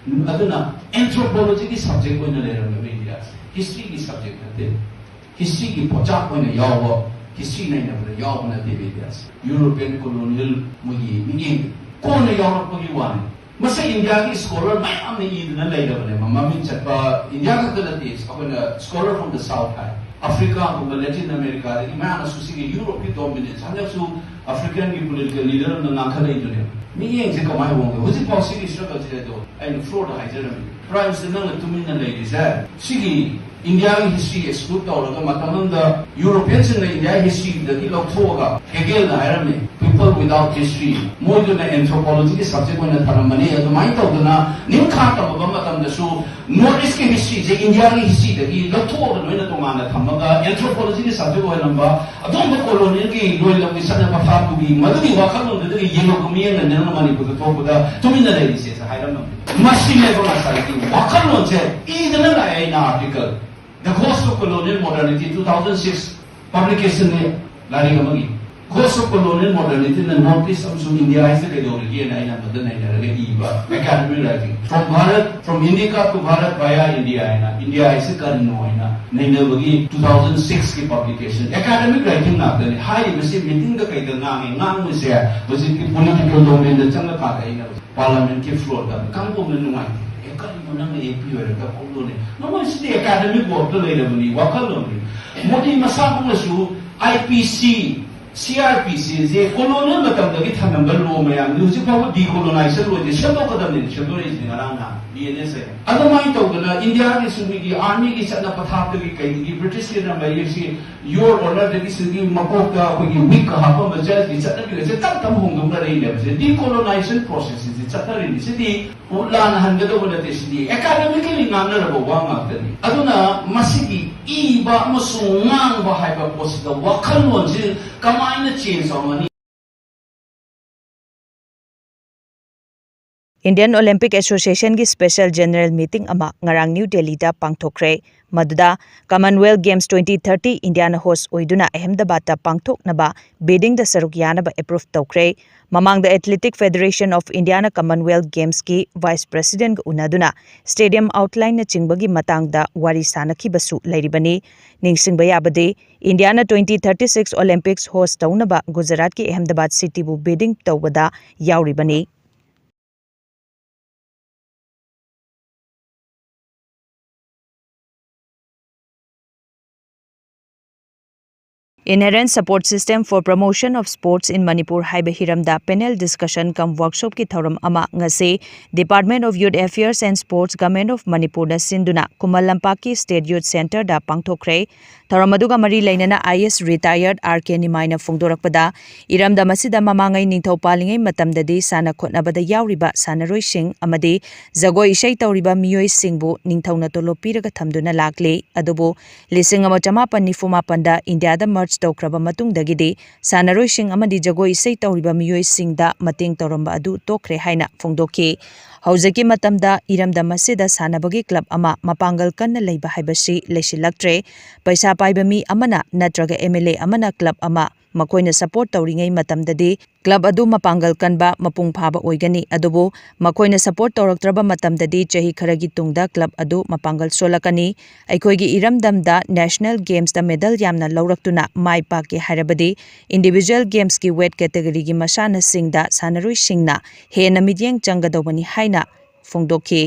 ꯑꯗꯨꯅ anthropologyꯒꯤ subject ꯑꯣꯏꯅ ꯂꯩꯔꯝꯃꯦꯕ ꯏꯟꯗꯤꯌꯥꯁꯦ꯫ Historyꯒꯤ subject ꯅꯠꯇꯦ꯫ Historyꯒꯤ ꯄꯣꯠꯆꯥꯛ ꯑꯣꯏꯅ ꯌꯥꯎꯕ, history ꯅꯩꯅꯕꯗ ꯌꯥꯎꯕ ꯅꯠꯇꯦꯕ ꯏꯟꯗꯤꯌꯥꯁꯦ꯫ European colonial ꯃꯣꯏꯒꯤ ꯃꯤꯠꯌꯦꯡ ꯀꯣꯟꯅ ꯌꯥꯎꯔꯛꯄꯒꯤ ꯋꯥꯅꯤ꯫ ꯃꯁꯤ ꯏꯟꯗꯤꯌꯥꯒꯤ scholar ꯃꯌꯥꯝꯅ ꯏꯗꯨꯅ ꯂꯩꯔꯕꯅꯦꯕ꯫ ꯃꯃꯤꯡ ꯆꯠꯄ ꯏꯟꯗꯤꯌꯥ ꯈꯛꯇ ꯅꯠꯇꯦ, ꯑꯩꯈꯣꯏꯅ scholar from the South high, Africaꯒꯨꯝꯕ, Latin Americaꯗꯒꯤ ꯃꯌꯥꯝꯅꯁꯨ ꯁꯤꯒꯤ Europeꯀꯤ dominance, ꯍꯟꯗꯛꯁꯨ ꯑꯐ꯭ꯔꯤꯀꯥꯟꯒꯤ ꯄꯣꯂꯤꯇꯤꯀꯦꯜ ꯂꯤꯗꯔ ꯑꯃꯅ ꯉꯥꯡꯈꯠꯂꯛꯏꯗꯨꯅꯦ꯫ ꯃꯤꯠꯌꯦꯡꯁꯦ ꯀꯃꯥꯏꯅ ꯍꯣꯡꯒꯦ? ꯍꯧꯖꯤꯛꯐꯥꯎ ꯁꯤꯒꯤ ꯁ꯭ꯇ꯭ꯔꯒꯜꯁꯦ ꯑꯗꯣ ꯑꯩꯅ ꯐ꯭ꯂꯣꯔꯗ ꯍꯥꯏꯖꯔꯝꯃꯤ꯫ ꯄ꯭ꯔꯥꯏꯝ ꯃꯤꯅꯤꯁꯇꯔ, ꯅꯪꯅ ꯇꯨꯃꯤꯟꯅ ꯂꯩꯔꯤꯁꯦ ꯁꯤꯒꯤ ꯏꯟꯗꯤꯌꯥꯒꯤ ꯍꯤꯁꯇ꯭ꯔꯤ ꯑꯦꯛꯁꯀ꯭ꯂꯨꯗ ꯇꯧꯔꯒ, ꯃꯇꯝ ꯑꯃꯗ ꯌꯨꯔꯣꯄꯤꯌꯟꯁꯤꯡꯅ ꯏꯟꯗꯤꯌꯥꯒꯤ ꯍꯤꯁꯇ꯭ꯔꯤꯗꯒꯤ ꯂꯧꯊꯣꯛꯑꯒ, ꯍꯦꯒꯦꯜꯅ ꯍꯥꯏꯔꯝꯃꯤ, "People without history", ꯃꯣꯏꯗꯨꯅ ꯑꯦꯟꯊ꯭ꯔꯣꯄꯣꯂꯣꯖꯤꯒꯤ ꯁꯕꯖꯦꯛ ꯑꯣꯏꯅ ꯊꯝꯂꯝꯕꯅꯤ꯫ ꯑꯗꯨꯃꯥꯏꯅ ꯇꯧꯗꯅ ꯅꯤꯡꯈꯥ ꯇꯝꯃꯕ ꯃꯇꯝꯗꯁꯨ ꯅꯣꯔꯠ ꯏꯁꯀꯤ ꯍꯤꯁꯇ꯭ꯔꯤꯁꯦ ꯏꯟꯗꯤꯌꯥꯒꯤ ꯍꯤꯁꯇ꯭ꯔꯤꯗꯒꯤ ꯂꯧꯊꯣꯛꯑꯒ ꯂꯣꯏꯅ ꯇꯣꯉꯥꯟꯅ ꯊꯝꯃꯒ ꯑꯦꯟꯊ꯭ꯔꯣꯄꯣꯂꯣꯖꯤꯒꯤ ꯁꯕꯖꯦꯛ ꯑꯣꯏꯍꯜꯂꯝꯕ, ꯑꯗꯨꯒꯨꯝꯕ ꯀꯣꯂꯣꯅꯤꯌꯦꯜꯒꯤ ꯂꯣꯏꯂꯝꯒꯤ ꯆꯠꯅ ꯄꯊꯥꯞꯇꯨꯒꯤ ꯃꯗꯨꯒꯤ ꯋꯥꯈꯜꯂꯣꯟꯗꯨꯗꯒꯤ ꯌꯦꯡꯂꯛꯄ ꯃꯤꯠꯌꯦꯡꯅ ꯅꯪꯅ ꯃꯅꯤꯄꯨꯔꯗ ꯊꯣꯛꯄꯗ ꯇꯨꯃꯤꯟꯅ ꯂꯩꯔꯤꯁꯦ ꯍꯥꯏꯔꯝꯃꯤ꯫ ꯃꯁꯤꯅꯦꯕ ꯉꯁꯥꯏꯒꯤ ꯋꯥꯈꯜꯂꯣꯟꯁꯦ ꯏꯗꯅ ꯂꯥꯛꯑꯦ ꯑꯩꯅ article. The Ghost of Colonial Modernity, two thousand six publicationꯅꯤ, ꯂꯥꯏꯔꯤꯛ ꯑꯃꯒꯤ꯫ Ghost of Colonial Modernityꯅ North East ꯑꯃꯁꯨꯡ ꯏꯟꯗꯤꯌꯥ ꯍꯥꯏꯁꯦ ꯀꯩꯗꯧꯔꯤꯒꯦꯅ ꯑꯩꯅ ꯑꯃꯗ ꯅꯩꯅꯔꯒ ꯏꯕ academic writing꯫ From Bharat, from Indica to Bharat via India ꯍꯥꯏꯅ, ꯏꯟꯗꯤꯌꯥ ꯍꯥꯏꯁꯦ ꯀꯔꯤꯅꯣ ꯍꯥꯏꯅ ꯅꯩꯅꯕꯒꯤ two thousand sixꯀꯤ publication꯫ Academic writing ꯉꯥꯛꯇꯅꯤ꯫ ꯍꯥꯏꯔꯤꯕꯁꯤ ꯃꯤꯇꯤꯡꯗ ꯀꯩꯗ ꯉꯥꯡꯉꯤ, ꯉꯥꯡꯕꯁꯦ ꯍꯧꯖꯤꯛꯇꯤ ꯄꯣꯂꯤꯇꯤꯀꯦꯜ ꯗꯣꯃꯦꯟꯗ ꯆꯪꯉꯀꯥꯟꯗ ꯑꯩꯅ ꯄꯥꯔꯂꯥꯃꯦꯟꯠꯀꯤ ꯐ꯭ꯂꯣꯔꯗ ꯀꯥꯡꯕꯨꯅ ꯅꯨꯡꯉꯥꯏꯇꯦ꯫ "ꯑꯦ, ꯀꯔꯤꯅꯣ ꯅꯪꯅ ꯑꯦ ꯄꯤ ꯑꯣꯏꯔꯒ ꯀꯧꯗꯣꯅꯦ? ꯅꯃꯣꯏꯁꯤꯗꯤ ꯑꯦꯀꯥꯗꯃꯤꯛ ꯋꯥꯔꯛꯇ ꯂꯩꯔꯕꯅꯤ, ꯋꯥꯈꯜꯂꯣꯟꯅꯤ"꯫ ꯃꯣꯗꯤ ꯃꯁꯥꯃꯛꯅꯁꯨ ꯑꯥꯏ ꯄꯤ ꯁꯤ, ꯁꯤ ꯑꯥꯔ ꯄꯤ ꯁꯤꯁꯦ ꯀꯣꯂꯣꯅꯤꯌꯦꯜ ꯃꯇꯝꯗꯒꯤ ꯊꯝꯂꯝꯕ ꯂꯣ ꯃꯌꯥꯝꯗꯨ ꯍꯧꯖꯤꯛ ꯐꯥꯎꯕ ꯗꯤꯀꯣꯂꯣꯅꯥꯏꯖꯦꯁꯟ ꯂꯣꯏꯗꯦ, ꯁꯦꯝꯗꯣꯛꯀꯗꯕꯅꯤ ꯁꯦꯝꯗꯣꯔꯛꯏꯁꯤꯅꯦ ꯉꯔꯥꯡ ꯅꯍꯥꯟ ꯕꯤ ꯑꯦꯟ ꯑꯦꯁ ꯍꯥꯏꯅ꯫ ꯑꯗꯨꯃꯥꯏꯅ ꯇꯧꯗꯅ ꯏꯟꯗꯤꯌꯥꯒꯤꯁꯨ ꯃꯤꯒꯤ ꯑꯥꯔꯃꯤꯒꯤ ꯆꯠꯅ ꯄꯊꯥꯞꯇꯒꯤ ꯀꯩꯗꯒꯤ ꯕ꯭ꯔꯤꯇꯤꯁꯀꯤꯅ ꯃꯌꯦꯛꯁꯤ Your Honourꯗꯒꯤ ꯁꯤꯒꯤ ꯃꯀꯣꯛꯇ ꯑꯩꯈꯣꯏꯒꯤ ꯋꯤꯛꯀ ꯍꯥꯞꯄꯝꯕ ꯖꯁꯀꯤ ꯆꯠꯅꯕꯤꯒꯁꯦ ꯇꯞ ꯇꯞꯅ ꯍꯣꯡꯗꯣꯛꯅꯔꯛꯏꯅꯦꯕ꯫ ꯁꯤ ꯗꯤꯀꯣꯂꯣꯅꯥꯏꯖꯦꯁꯟ ꯄ꯭ꯔꯣꯁꯦꯁꯁꯤ ꯆꯠꯅꯔꯤꯅꯤ꯫ ꯁꯤꯗꯤ ꯂꯥꯟꯅ ꯍꯟꯒꯗꯧꯕ ꯅꯠꯇꯦ, ꯁꯤꯗꯤ ꯑꯦꯀꯥꯗꯃꯤꯀꯦꯜꯂꯤ ꯉꯥꯡꯅꯔꯕ ꯋꯥ ꯉꯥꯛꯇꯅꯤ꯫ ꯑꯗꯨꯅ ꯃꯁꯤꯒꯤ ꯏꯕ ꯑꯃꯁꯨꯡ ꯉꯥꯡꯕ ꯍꯥꯏꯕ ꯄꯣꯠꯁꯤꯗ ꯋꯥꯈꯜꯂꯣꯟꯁꯤ ꯀꯃꯥꯏꯅ ꯆꯦꯟꯖ ꯇꯧꯔꯝꯒꯅꯤ? Indian Olympic Associationꯒꯤ special general meeting ꯑꯃ ꯉꯔꯥꯡ New Delhiꯗ ꯄꯥꯡꯊꯣꯛꯈ꯭ꯔꯦ꯫ ꯃꯗꯨꯗ Commonwealth Games twenty thirty Indiaꯅ host ꯑꯣꯏꯗꯨꯅ ꯑꯍꯃꯦꯗꯕꯥꯗꯇ ꯄꯥꯡꯊꯣꯛꯅꯕ biddingꯗ ꯁꯔꯨꯛ ꯌꯥꯅꯕ approve ꯇꯧꯈ꯭ꯔꯦ꯫ ꯃꯃꯥꯡꯗ Athletic Federation of Indiaꯅ Commonwealth Gamesꯀꯤ vice presidentꯀ ꯎꯅꯗꯨꯅ stadium outlineꯅꯆꯤꯡꯕꯒꯤ ꯃꯇꯥꯡꯗ ꯋꯥꯔꯤ ꯁꯥꯅꯈꯤꯕꯁꯨ ꯂꯩꯔꯤꯕꯅꯤ꯫ ꯅꯤꯡꯁꯤꯡꯕ ꯌꯥꯕꯗꯤ, ꯏꯟꯗꯤꯌꯥꯅ twenty thirty six Olympics host ꯇꯧꯅꯕ ꯒꯨꯖꯔꯥꯠꯀꯤ ꯑꯍꯃꯦꯗꯕꯥꯗ cityꯕꯨ bidding ꯇꯧꯕꯗ ꯌꯥꯎꯔꯤꯕꯅꯤ꯫ Inherent Support System for Promotion of Sports in Manipur ꯍꯥꯏꯕ ꯍꯤꯔꯝꯗ panel discussion cum workshopꯀꯤ ꯊꯧꯔꯝ ꯑꯃ ꯉꯁꯤ Department of Youth Affairs and Sports, Government of Manipurꯅ ꯁꯤꯟꯗꯨꯅ ꯈꯨꯃꯟ ꯂꯝꯄꯥꯛꯀꯤ State Youth Centreꯗ ꯄꯥꯡꯊꯣꯛꯈ꯭ꯔꯦ꯫ ꯊꯧꯔꯝ ꯑꯗꯨꯒ ꯃꯔꯤ ꯂꯩꯅꯅ I A S retired R K ꯅꯤꯃꯥꯏꯅ ꯐꯣꯡꯗꯣꯔꯛꯄꯗ, ꯏꯔꯝꯗꯝ ꯑꯁꯤꯗ ꯃꯃꯥꯡꯉꯩ ꯅꯤꯡꯊꯧ ꯄꯥꯜꯂꯤꯉꯩ ꯃꯇꯝꯗꯗꯤ ꯁꯥꯟꯅ ꯈꯣꯠꯅꯕꯗ ꯌꯥꯎꯔꯤꯕ ꯁꯥꯟꯅꯔꯣꯏꯁꯤꯡ ꯑꯃꯗꯤ ꯖꯒꯣꯏ ꯏꯁꯩ ꯇꯧꯔꯤꯕ ꯃꯤꯑꯣꯏꯁꯤꯡꯕꯨ ꯅꯤꯡꯊꯧꯅ ꯇꯣꯂꯣꯞ ꯄꯤꯔꯒ ꯊꯝꯗꯨꯅ ꯂꯥꯛꯂꯤ꯫ ꯑꯗꯨꯕꯨ ꯂꯤꯁꯤꯡ ꯑꯃ ꯆꯃꯥꯄꯟ ꯅꯤꯐꯨ ꯃꯥꯄꯟꯗ ꯏꯟꯗꯤꯌꯥꯗ merge ꯇꯧꯈ꯭ꯔꯕ ꯃꯇꯨꯡꯗꯒꯤꯗꯤ ꯁꯥꯟꯅꯔꯣꯏꯁꯤꯡ ꯑꯃꯗꯤ ꯖꯒꯣꯏ ꯏꯁꯩ ꯇꯧꯔꯤꯕ ꯃꯤꯑꯣꯏꯁꯤꯡꯗ ꯃꯇꯦꯡ ꯇꯧꯔꯝꯕ ꯑꯗꯨ ꯇꯣꯛꯈ꯭ꯔꯦ ꯍꯥꯏꯅ ꯐꯣꯡꯗꯣꯛꯈꯤ꯫ ꯍꯧꯖꯤꯛꯀꯤ ꯃꯇꯝꯗ ꯏꯔꯝꯗꯝ ꯑꯁꯤꯗ ꯁꯥꯟꯅꯕꯒꯤ club ꯑꯃ ꯃꯄꯥꯡꯒꯜ ꯀꯟꯅ ꯂꯩꯕ ꯍꯥꯏꯕꯁꯤ ꯂꯩꯁꯤꯜꯂꯛꯇ꯭ꯔꯦ꯫ ꯄꯩꯁꯥ ꯄꯥꯏꯕ ꯃꯤ ꯑꯃꯅ ꯅꯠꯇ꯭ꯔꯒ M L A ꯑꯃꯅ club ꯑꯃ ꯃꯈꯣꯏꯅ support ꯇꯧꯔꯤꯉꯩ ꯃꯇꯝꯗꯗꯤ club ꯑꯗꯨ ꯃꯄꯥꯡꯒꯜ ꯀꯟꯕ, ꯃꯄꯨꯡ ꯐꯥꯕ ꯑꯣꯏꯒꯅꯤ꯫ ꯑꯗꯨꯕꯨ ꯃꯈꯣꯏꯅ support ꯇꯧꯔꯛꯇ꯭ꯔꯕ ꯃꯇꯝꯗꯗꯤ ꯆꯍꯤ ꯈꯔꯒꯤ ꯇꯨꯡꯗ club ꯑꯗꯨ ꯃꯄꯥꯡꯒꯜ ꯁꯣꯜꯂꯛꯀꯅꯤ꯫ ꯑꯩꯈꯣꯏꯒꯤ ꯏꯔꯝꯗꯝꯗ national gamesꯇ medal ꯌꯥꯝꯅ ꯂꯧꯔꯛꯇꯨꯅ ꯃꯥꯏ ꯄꯥꯛꯀꯦ ꯍꯥꯏꯔꯕꯗꯤ individual gamesꯀꯤ weight categoryꯒꯤ ꯃꯁꯥꯟꯅꯁꯤꯡꯗ ꯁꯥꯟꯅꯔꯣꯏꯁꯤꯡꯅ ꯍꯦꯟꯅ ꯃꯤꯠꯌꯦꯡ ꯆꯪꯒꯗꯧꯕꯅꯤ ꯍꯥꯏꯅ ꯐꯣꯡꯗꯣꯛꯈꯤ꯫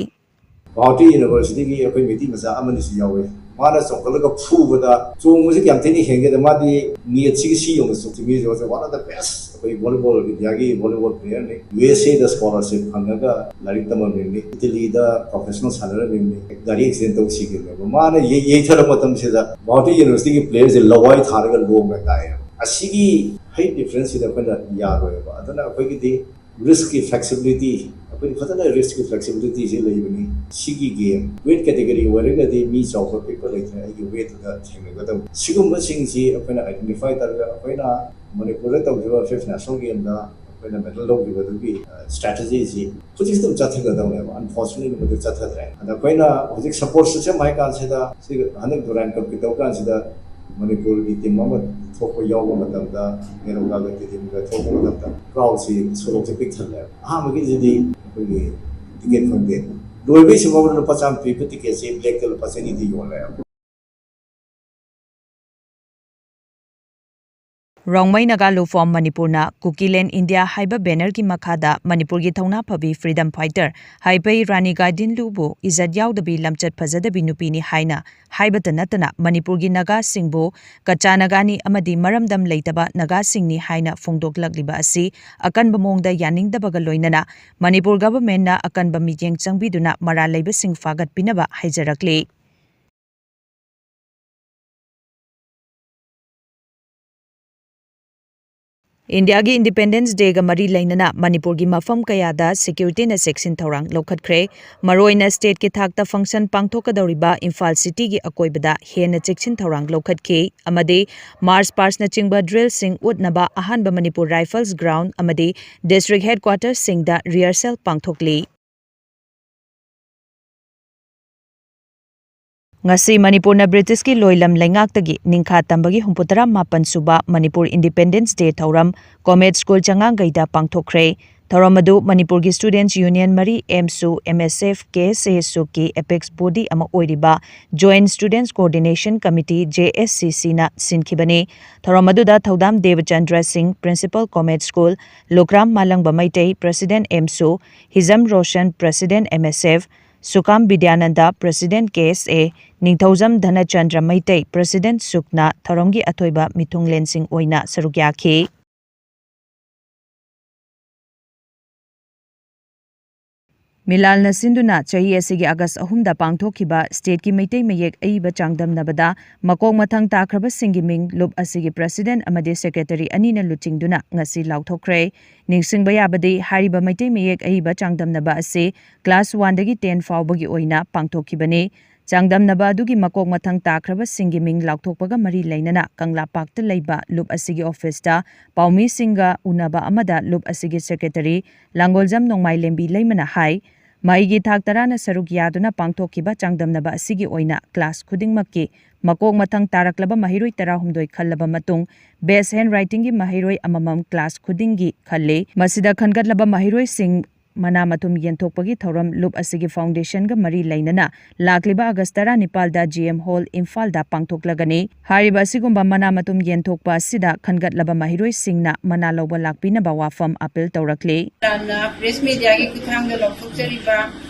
ꯒꯨꯋꯥꯍꯥꯇꯤ Universityꯒꯤ ꯑꯩꯈꯣꯏ ꯃꯩꯇꯩ ꯃꯆꯥ ꯑꯃꯅꯤꯁꯨ ꯌꯥꯎꯋꯦ꯫ ꯃꯥꯅ ꯆꯣꯡꯈꯠꯂꯒ ꯐꯨꯕꯗ, ꯆꯣꯡꯕꯁꯤ ꯀꯌꯥꯝ ꯊꯤꯅ ꯍꯦꯟꯒꯦꯗ, ꯃꯥꯗꯤ ꯅꯦꯠꯁꯤꯒꯤ ꯁꯤ ꯌꯧꯅ ꯆꯣꯡ-, ꯁꯤꯃꯤꯁꯤ was one of the best ꯑꯩꯈꯣꯏ volleyball, ꯏꯟꯗꯤꯌꯥꯒꯤ volleyball playerꯅꯤ꯫ U S Aꯗ scholarship ꯐꯪꯉꯒ ꯂꯥꯏꯔꯤꯛ ꯇꯝꯃꯝꯃꯤꯕꯅꯤ꯫ ꯏꯇꯂꯤꯗ professional ꯁꯥꯟꯅꯔꯝꯃꯤꯕꯅꯤ꯫ ꯒꯥꯔꯤ accident ꯇꯧ ꯁꯤꯈꯤꯕꯅꯦꯕ꯫ ꯃꯥꯅ ꯌꯩ-, ꯌꯩꯊꯔꯛꯄ ꯃꯇꯝꯁꯤꯗ ꯒꯨꯋꯥꯍꯥꯇꯤ Universityꯒꯤ playerꯁꯦ ꯂꯋꯥꯏ ꯊꯥꯔꯒ ꯂꯣꯡꯉ ꯇꯥꯏꯌꯦꯕ꯫ ꯑꯁꯤꯒꯤ height differenceꯁꯤꯗ ꯑꯩꯈꯣꯏꯅ ꯌꯥꯔꯣꯏꯕ꯫ ꯑꯗꯨꯅ ꯑꯩꯈꯣꯏꯒꯤꯗꯤ riskꯀꯤ flexibility, ꯑꯩꯈꯣꯏꯗꯤ ꯐꯖꯅ riskꯀꯤ flexibilityꯁꯤ ꯂꯩꯕꯅꯤ꯫ ꯁꯤꯒꯤ game, weight category ꯑꯣꯏꯔꯒꯗꯤ ꯃꯤ ꯆꯥꯎꯕ ꯄꯤꯛꯄ ꯂꯩꯇ꯭ꯔꯦ, ꯑꯩꯒꯤ weightꯇꯨꯗ ꯊꯦꯡꯅꯒꯗꯕ꯫ ꯁꯤꯒꯨꯝꯕꯁꯤꯡꯁꯤ ꯑꯩꯈꯣꯏꯅ identify ꯇꯧꯔꯒ ꯑꯩꯈꯣꯏꯅ ꯃꯅꯤꯄꯨꯔꯗ ꯇꯧꯈꯤꯕ fifth national gameꯗ ꯑꯩꯈꯣꯏꯅ medal ꯂꯧꯈꯤꯕꯗꯨꯒꯤ, ꯑ, strategyꯁꯤ ꯍꯧꯖꯤꯛ ꯑꯗꯨꯝ ꯆꯠꯊꯒꯗꯕꯅꯦꯕ꯫ Unfortunately ꯃꯗꯨ ꯆꯠꯊꯗ꯭ꯔꯦ꯫ ꯑꯗ ꯑꯩꯈꯣꯏꯅ ꯍꯧꯖꯤꯛ support system ꯍꯥꯏ ꯀꯥꯟꯁꯤꯗ, ꯁꯤ ꯍꯟꯗꯛ Durand Cupꯀꯤ ꯇꯧ ꯀꯥꯟꯁꯤꯗ ꯃꯅꯤꯄꯨꯔꯒꯤ team ꯑꯃ ꯊꯣꯛꯄ ꯌꯥꯎꯕ ꯃꯇꯝꯗ, ꯅꯦꯔꯣꯀꯥꯒ ꯇꯤꯗꯤꯝꯒ ꯊꯣꯛꯄ ꯃꯇꯝꯗ crowdꯁꯤ ꯁꯣꯔꯣꯛꯁꯦ ꯄꯤꯛ ꯊꯜꯂꯦꯕ꯫ ꯑꯍꯥꯟꯕꯒꯤꯁꯤꯗꯤ ꯑꯩꯈꯣꯏꯒꯤ ticket ꯐꯪꯗꯦ꯫ ꯂꯣꯏꯕꯩꯁꯤ ꯐꯥꯎꯕꯗ ꯂꯨꯄꯥ ꯆꯥꯝꯃ ꯄꯤꯕ ticketꯁꯤ blackꯇ ꯂꯨꯄꯥ ꯆꯅꯤꯗ ꯌꯣꯜꯂꯦꯕ꯫ ꯔꯣꯡꯃꯩ ꯅꯥꯒꯥ ꯂꯣ ꯐꯣꯔꯝ ꯃꯅꯤꯄꯨꯔꯅ ꯀꯨꯀꯤꯂꯦꯟ ꯏꯟꯗꯤꯌꯥ ꯍꯥꯏꯕ ꯕꯦꯅꯔꯒꯤ ꯃꯈꯥꯗ ꯃꯅꯤꯄꯨꯔꯒꯤ ꯊꯧꯅꯥ ꯐꯕꯤ ꯐ꯭ꯔꯤꯗꯝ ꯐꯥꯏꯇꯔ ꯍꯥꯏꯕꯩ ꯔꯥꯅꯤ ꯒꯥꯏꯗꯤꯟꯂꯨꯕꯨ ꯏꯖꯠ ꯌꯥꯎꯗꯕꯤ, ꯂꯝꯆꯠ ꯐꯖꯗꯕꯤ ꯅꯨꯄꯤꯅꯤ ꯍꯥꯏꯅ ꯍꯥꯏꯕꯇ ꯅꯠꯇꯅ ꯃꯅꯤꯄꯨꯔꯒꯤ ꯅꯥꯒꯥꯁꯤꯡꯕꯨ ꯀꯆꯥ ꯅꯥꯒꯥꯅꯤ ꯑꯃꯗꯤ ꯃꯔꯝꯗꯝ ꯂꯩꯇꯕ ꯅꯥꯒꯥꯁꯤꯡꯅꯤ ꯍꯥꯏꯅ ꯐꯣꯡꯗꯣꯛꯂꯛꯂꯤꯕ ꯑꯁꯤ ꯑꯀꯟꯕ ꯃꯑꯣꯡꯗ ꯌꯥꯅꯤꯡꯗꯕꯒ ꯂꯣꯏꯅꯅ ꯃꯅꯤꯄꯨꯔ ꯒꯚꯔꯟꯃꯦꯟꯠꯅ ꯑꯀꯟꯕ ꯃꯤꯠꯌꯦꯡ ꯆꯪꯕꯤꯗꯨꯅ ꯃꯔꯥꯜ ꯂꯩꯕꯁꯤꯡ ꯐꯥꯒꯠꯄꯤꯅꯕ ꯍꯥꯏꯖꯔꯛꯂꯤ꯫ ꯏꯟꯗꯤꯌꯥꯒꯤ ꯏꯟꯗꯤꯄꯦꯟꯗꯦꯟꯁ ꯗꯦꯒ ꯃꯔꯤ ꯂꯩꯅꯅ ꯃꯅꯤꯄꯨꯔꯒꯤ ꯃꯐꯝ ꯀꯌꯥꯗ ꯁꯦꯀ꯭ꯌꯨꯔꯤꯇꯤꯅ ꯆꯦꯛꯁꯤꯟ ꯊꯧꯔꯥꯡ ꯂꯧꯈꯠꯈ꯭ꯔꯦ꯫ ꯃꯔꯨꯑꯣꯏꯅ ꯁ꯭ꯇꯦꯠꯀꯤ ꯊꯥꯛꯇ ꯐꯪꯁꯟ ꯄꯥꯡꯊꯣꯛꯀꯗꯧꯔꯤꯕ ꯏꯝꯐꯥꯜ ꯁꯤꯇꯤꯒꯤ ꯑꯀꯣꯏꯕꯗ ꯍꯦꯟꯅ ꯆꯦꯛꯁꯤꯟ ꯊꯧꯔꯥꯡ ꯂꯧꯈꯠꯈꯤ ꯑꯃꯗꯤ ꯃꯥꯔꯆ ꯄꯥꯁꯅꯆꯤꯡꯕ ꯗ꯭ꯔꯤꯜꯁꯤꯡ ꯎꯠꯅꯕ ꯑꯍꯥꯟꯕ ꯃꯅꯤꯄꯨꯔ ꯔꯥꯏꯐꯜꯁ ꯒ꯭ꯔꯥꯎꯟ ꯑꯃꯗꯤ ꯗꯤꯁꯇ꯭ꯔꯤꯛ ꯍꯦꯗꯀ꯭ꯋꯥꯇꯔꯁꯤꯡꯗ ꯔꯤꯍꯔꯁꯦꯜ ꯄꯥꯡꯊꯣꯛꯂꯤ꯫ ꯉꯁꯤ ꯃꯅꯤꯄꯨꯔꯅ ꯕ꯭ꯔꯤꯇꯤꯁꯀꯤ ꯂꯣꯏꯂꯝ ꯂꯩꯉꯥꯛꯇꯒꯤ ꯅꯤꯡꯈꯥ ꯇꯝꯕꯒꯤ ꯍꯨꯝꯐꯨꯇꯔꯥ ꯃꯥꯄꯟ ꯁꯨꯕ ꯃꯅꯤꯄꯨꯔ ꯏꯟꯗꯤꯄꯦꯟꯗꯦꯟꯁ ꯗꯦ ꯊꯧꯔꯝ ꯀꯣꯃꯦꯠ ꯁ꯭ꯀꯨꯜ ꯆꯉꯥꯡꯒꯩꯗ ꯄꯥꯡꯊꯣꯛꯈ꯭ꯔꯦ꯫ ꯊꯧꯔꯝ ꯑꯗꯨ ꯃꯅꯤꯄꯨꯔꯒꯤ ꯁ꯭ꯇꯨꯗꯦꯟꯠꯁ ꯌꯨꯅꯤꯌꯟ ꯃꯔꯤ, AMSU, M S F, K S A ꯁꯨꯛꯀꯤ ꯑꯦꯄꯦꯛꯁ ꯕꯣꯗꯤ ꯑꯃ ꯑꯣꯏꯔꯤꯕ joint students coordination committee, J S C ꯁꯤꯅ ꯁꯤꯟꯈꯤꯕꯅꯤ꯫ ꯊꯧꯔꯝ ꯑꯗꯨꯗ ꯊꯧꯗꯥꯝ Debachandra Singh, principal comet school, Lukhram Malangba Meitei, president AMSU, Hijam Roshan, president M S F, Sukham Bidyananda, president K S A, Ningthoujam Dhanachandra Meitei, president ꯁꯨꯛꯅ ꯊꯧꯔꯝꯒꯤ ꯑꯊꯣꯏꯕ ꯃꯤꯊꯨꯡꯂꯦꯟꯁꯤꯡ ꯑꯣꯏꯅ ꯁꯔꯨꯛ ꯌꯥꯈꯤ꯫ ꯃꯤꯂꯥꯜꯅ ꯁꯤꯟꯗꯨꯅ ꯆꯍꯤ ꯑꯁꯤꯒꯤ ꯑꯥꯒꯁ ꯑꯍꯨꯝꯗ ꯄꯥꯡꯊꯣꯛꯈꯤꯕ ꯁ꯭ꯇꯦꯠꯀꯤ ꯃꯩꯇꯩ ꯃꯌꯦꯛ ꯑꯏꯕ ꯆꯥꯡꯗꯝꯅꯕꯗ ꯃꯀꯣꯛ ꯃꯊꯪ ꯇꯥꯈ꯭ꯔꯕꯁꯤꯡꯒꯤ ꯃꯤꯡ ꯂꯨꯞ ꯑꯁꯤꯒꯤ ꯄ꯭ꯔꯦꯁꯤꯗꯦꯟꯠ ꯑꯃꯗꯤ ꯁꯦꯀ꯭ꯔꯦꯇꯔꯤ ꯑꯅꯤꯅ ꯂꯨꯆꯤꯡꯗꯨꯅ ꯉꯁꯤ ꯂꯥꯎꯊꯣꯛꯈ꯭ꯔꯦ꯫ ꯅꯤꯡꯁꯤꯡꯕ ꯌꯥꯕꯗꯤ, ꯍꯥꯏꯔꯤꯕ ꯃꯩꯇꯩ ꯃꯌꯦꯛ ꯑꯏꯕ ꯆꯥꯡꯗꯝꯅꯕ ꯑꯁꯤ ꯀ꯭ꯂꯥꯁ ꯋꯥꯟꯗꯒꯤ ꯇꯦꯟ ꯐꯥꯎꯕꯒꯤ ꯑꯣꯏꯅ ꯄꯥꯡꯊꯣꯛꯈꯤꯕꯅꯤ꯫ ꯆꯥꯡꯗꯝꯅꯕ ꯑꯗꯨꯒꯤ ꯃꯀꯣꯛ ꯃꯊꯪ ꯇꯥꯈ꯭ꯔꯕꯁꯤꯡꯒꯤ ꯃꯤꯡ ꯂꯥꯎꯊꯣꯛꯄꯒ ꯃꯔꯤ ꯂꯩꯅꯅ ꯀꯪꯂꯥ ꯄꯥꯔꯛꯇ ꯂꯩꯕ ꯂꯨꯞ ꯑꯁꯤꯒꯤ ꯑꯣꯐꯤꯁꯇ ꯄꯥꯎꯃꯤꯁꯤꯡꯒ ꯎꯅꯕ ꯑꯃꯗ ꯂꯨꯞ ꯑꯁꯤꯒꯤ ꯁꯦꯀ꯭ꯔꯦꯇꯔꯤ ꯂꯥꯡꯒꯣꯜꯖꯝ ꯅꯣꯡꯃꯥꯏꯂꯦꯝꯕꯤ ꯂꯩꯃꯅ ꯍꯥꯏ, ꯃꯍꯩꯒꯤ ꯊꯥꯛ ꯇꯔꯥꯅ ꯁꯔꯨꯛ ꯌꯥꯗꯨꯅ ꯄꯥꯡꯊꯣꯛꯈꯤꯕ ꯆꯥꯡꯗꯝꯅꯕ ꯑꯁꯤꯒꯤ ꯑꯣꯏꯅ ꯀ꯭ꯂꯥꯁ ꯈꯨꯗꯤꯡꯃꯛꯀꯤ ꯃꯀꯣꯛ ꯃꯊꯪ ꯇꯥꯔꯛꯂꯕ ꯃꯍꯩꯔꯣꯏ ꯇꯔꯥꯍꯨꯝꯗꯣꯏ ꯈꯜꯂꯕ ꯃꯇꯨꯡ, ꯕꯦꯁ ꯍꯦꯟ ꯔꯥꯏꯇꯤꯡꯒꯤ ꯃꯍꯩꯔꯣꯏ ꯑꯃꯃꯝ ꯀ꯭ꯂꯥꯁ ꯈꯨꯗꯤꯡꯒꯤ ꯈꯜꯂꯤ꯫ ꯃꯁꯤꯗ ꯈꯟꯒꯠꯂꯕ ꯃꯍꯩꯔꯣꯏꯁꯤꯡ ꯃꯅꯥ ꯃꯊꯨꯝ ꯌꯦꯟꯊꯣꯛꯄꯒꯤ ꯊꯧꯔꯝ ꯂꯨꯞ ꯑꯁꯤꯒꯤ foundation ꯒ ꯃꯔꯤ ꯂꯩꯅꯅ ꯂꯥꯛꯂꯤꯕ ꯑꯥꯒꯁ ꯇꯔꯥꯅꯤꯄꯥꯜꯗ G M Hall ꯏꯝꯐꯥꯜꯗ ꯄꯥꯡꯊꯣꯛꯂꯒꯅꯤ꯫ ꯍꯥꯏꯔꯤꯕ ꯑꯁꯤꯒꯨꯝꯕ ꯃꯅꯥ ꯃꯊꯨꯝ ꯌꯦꯟꯊꯣꯛꯄ ꯑꯁꯤꯗ ꯈꯟꯒꯠꯂꯕ ꯃꯍꯩꯔꯣꯏꯁꯤꯡꯅ ꯃꯅꯥ ꯂꯧꯕ ꯂꯥꯛꯄꯤꯅꯕ ꯋꯥꯐꯝ ꯑꯥꯄꯤꯜ ꯇꯧꯔꯛꯂꯤ꯫ ꯃꯌꯥꯝꯅ press media ꯒꯤ ꯈꯨꯠꯊꯥꯡꯗ ꯂꯥꯎꯊꯣꯛꯆꯔꯤꯕ,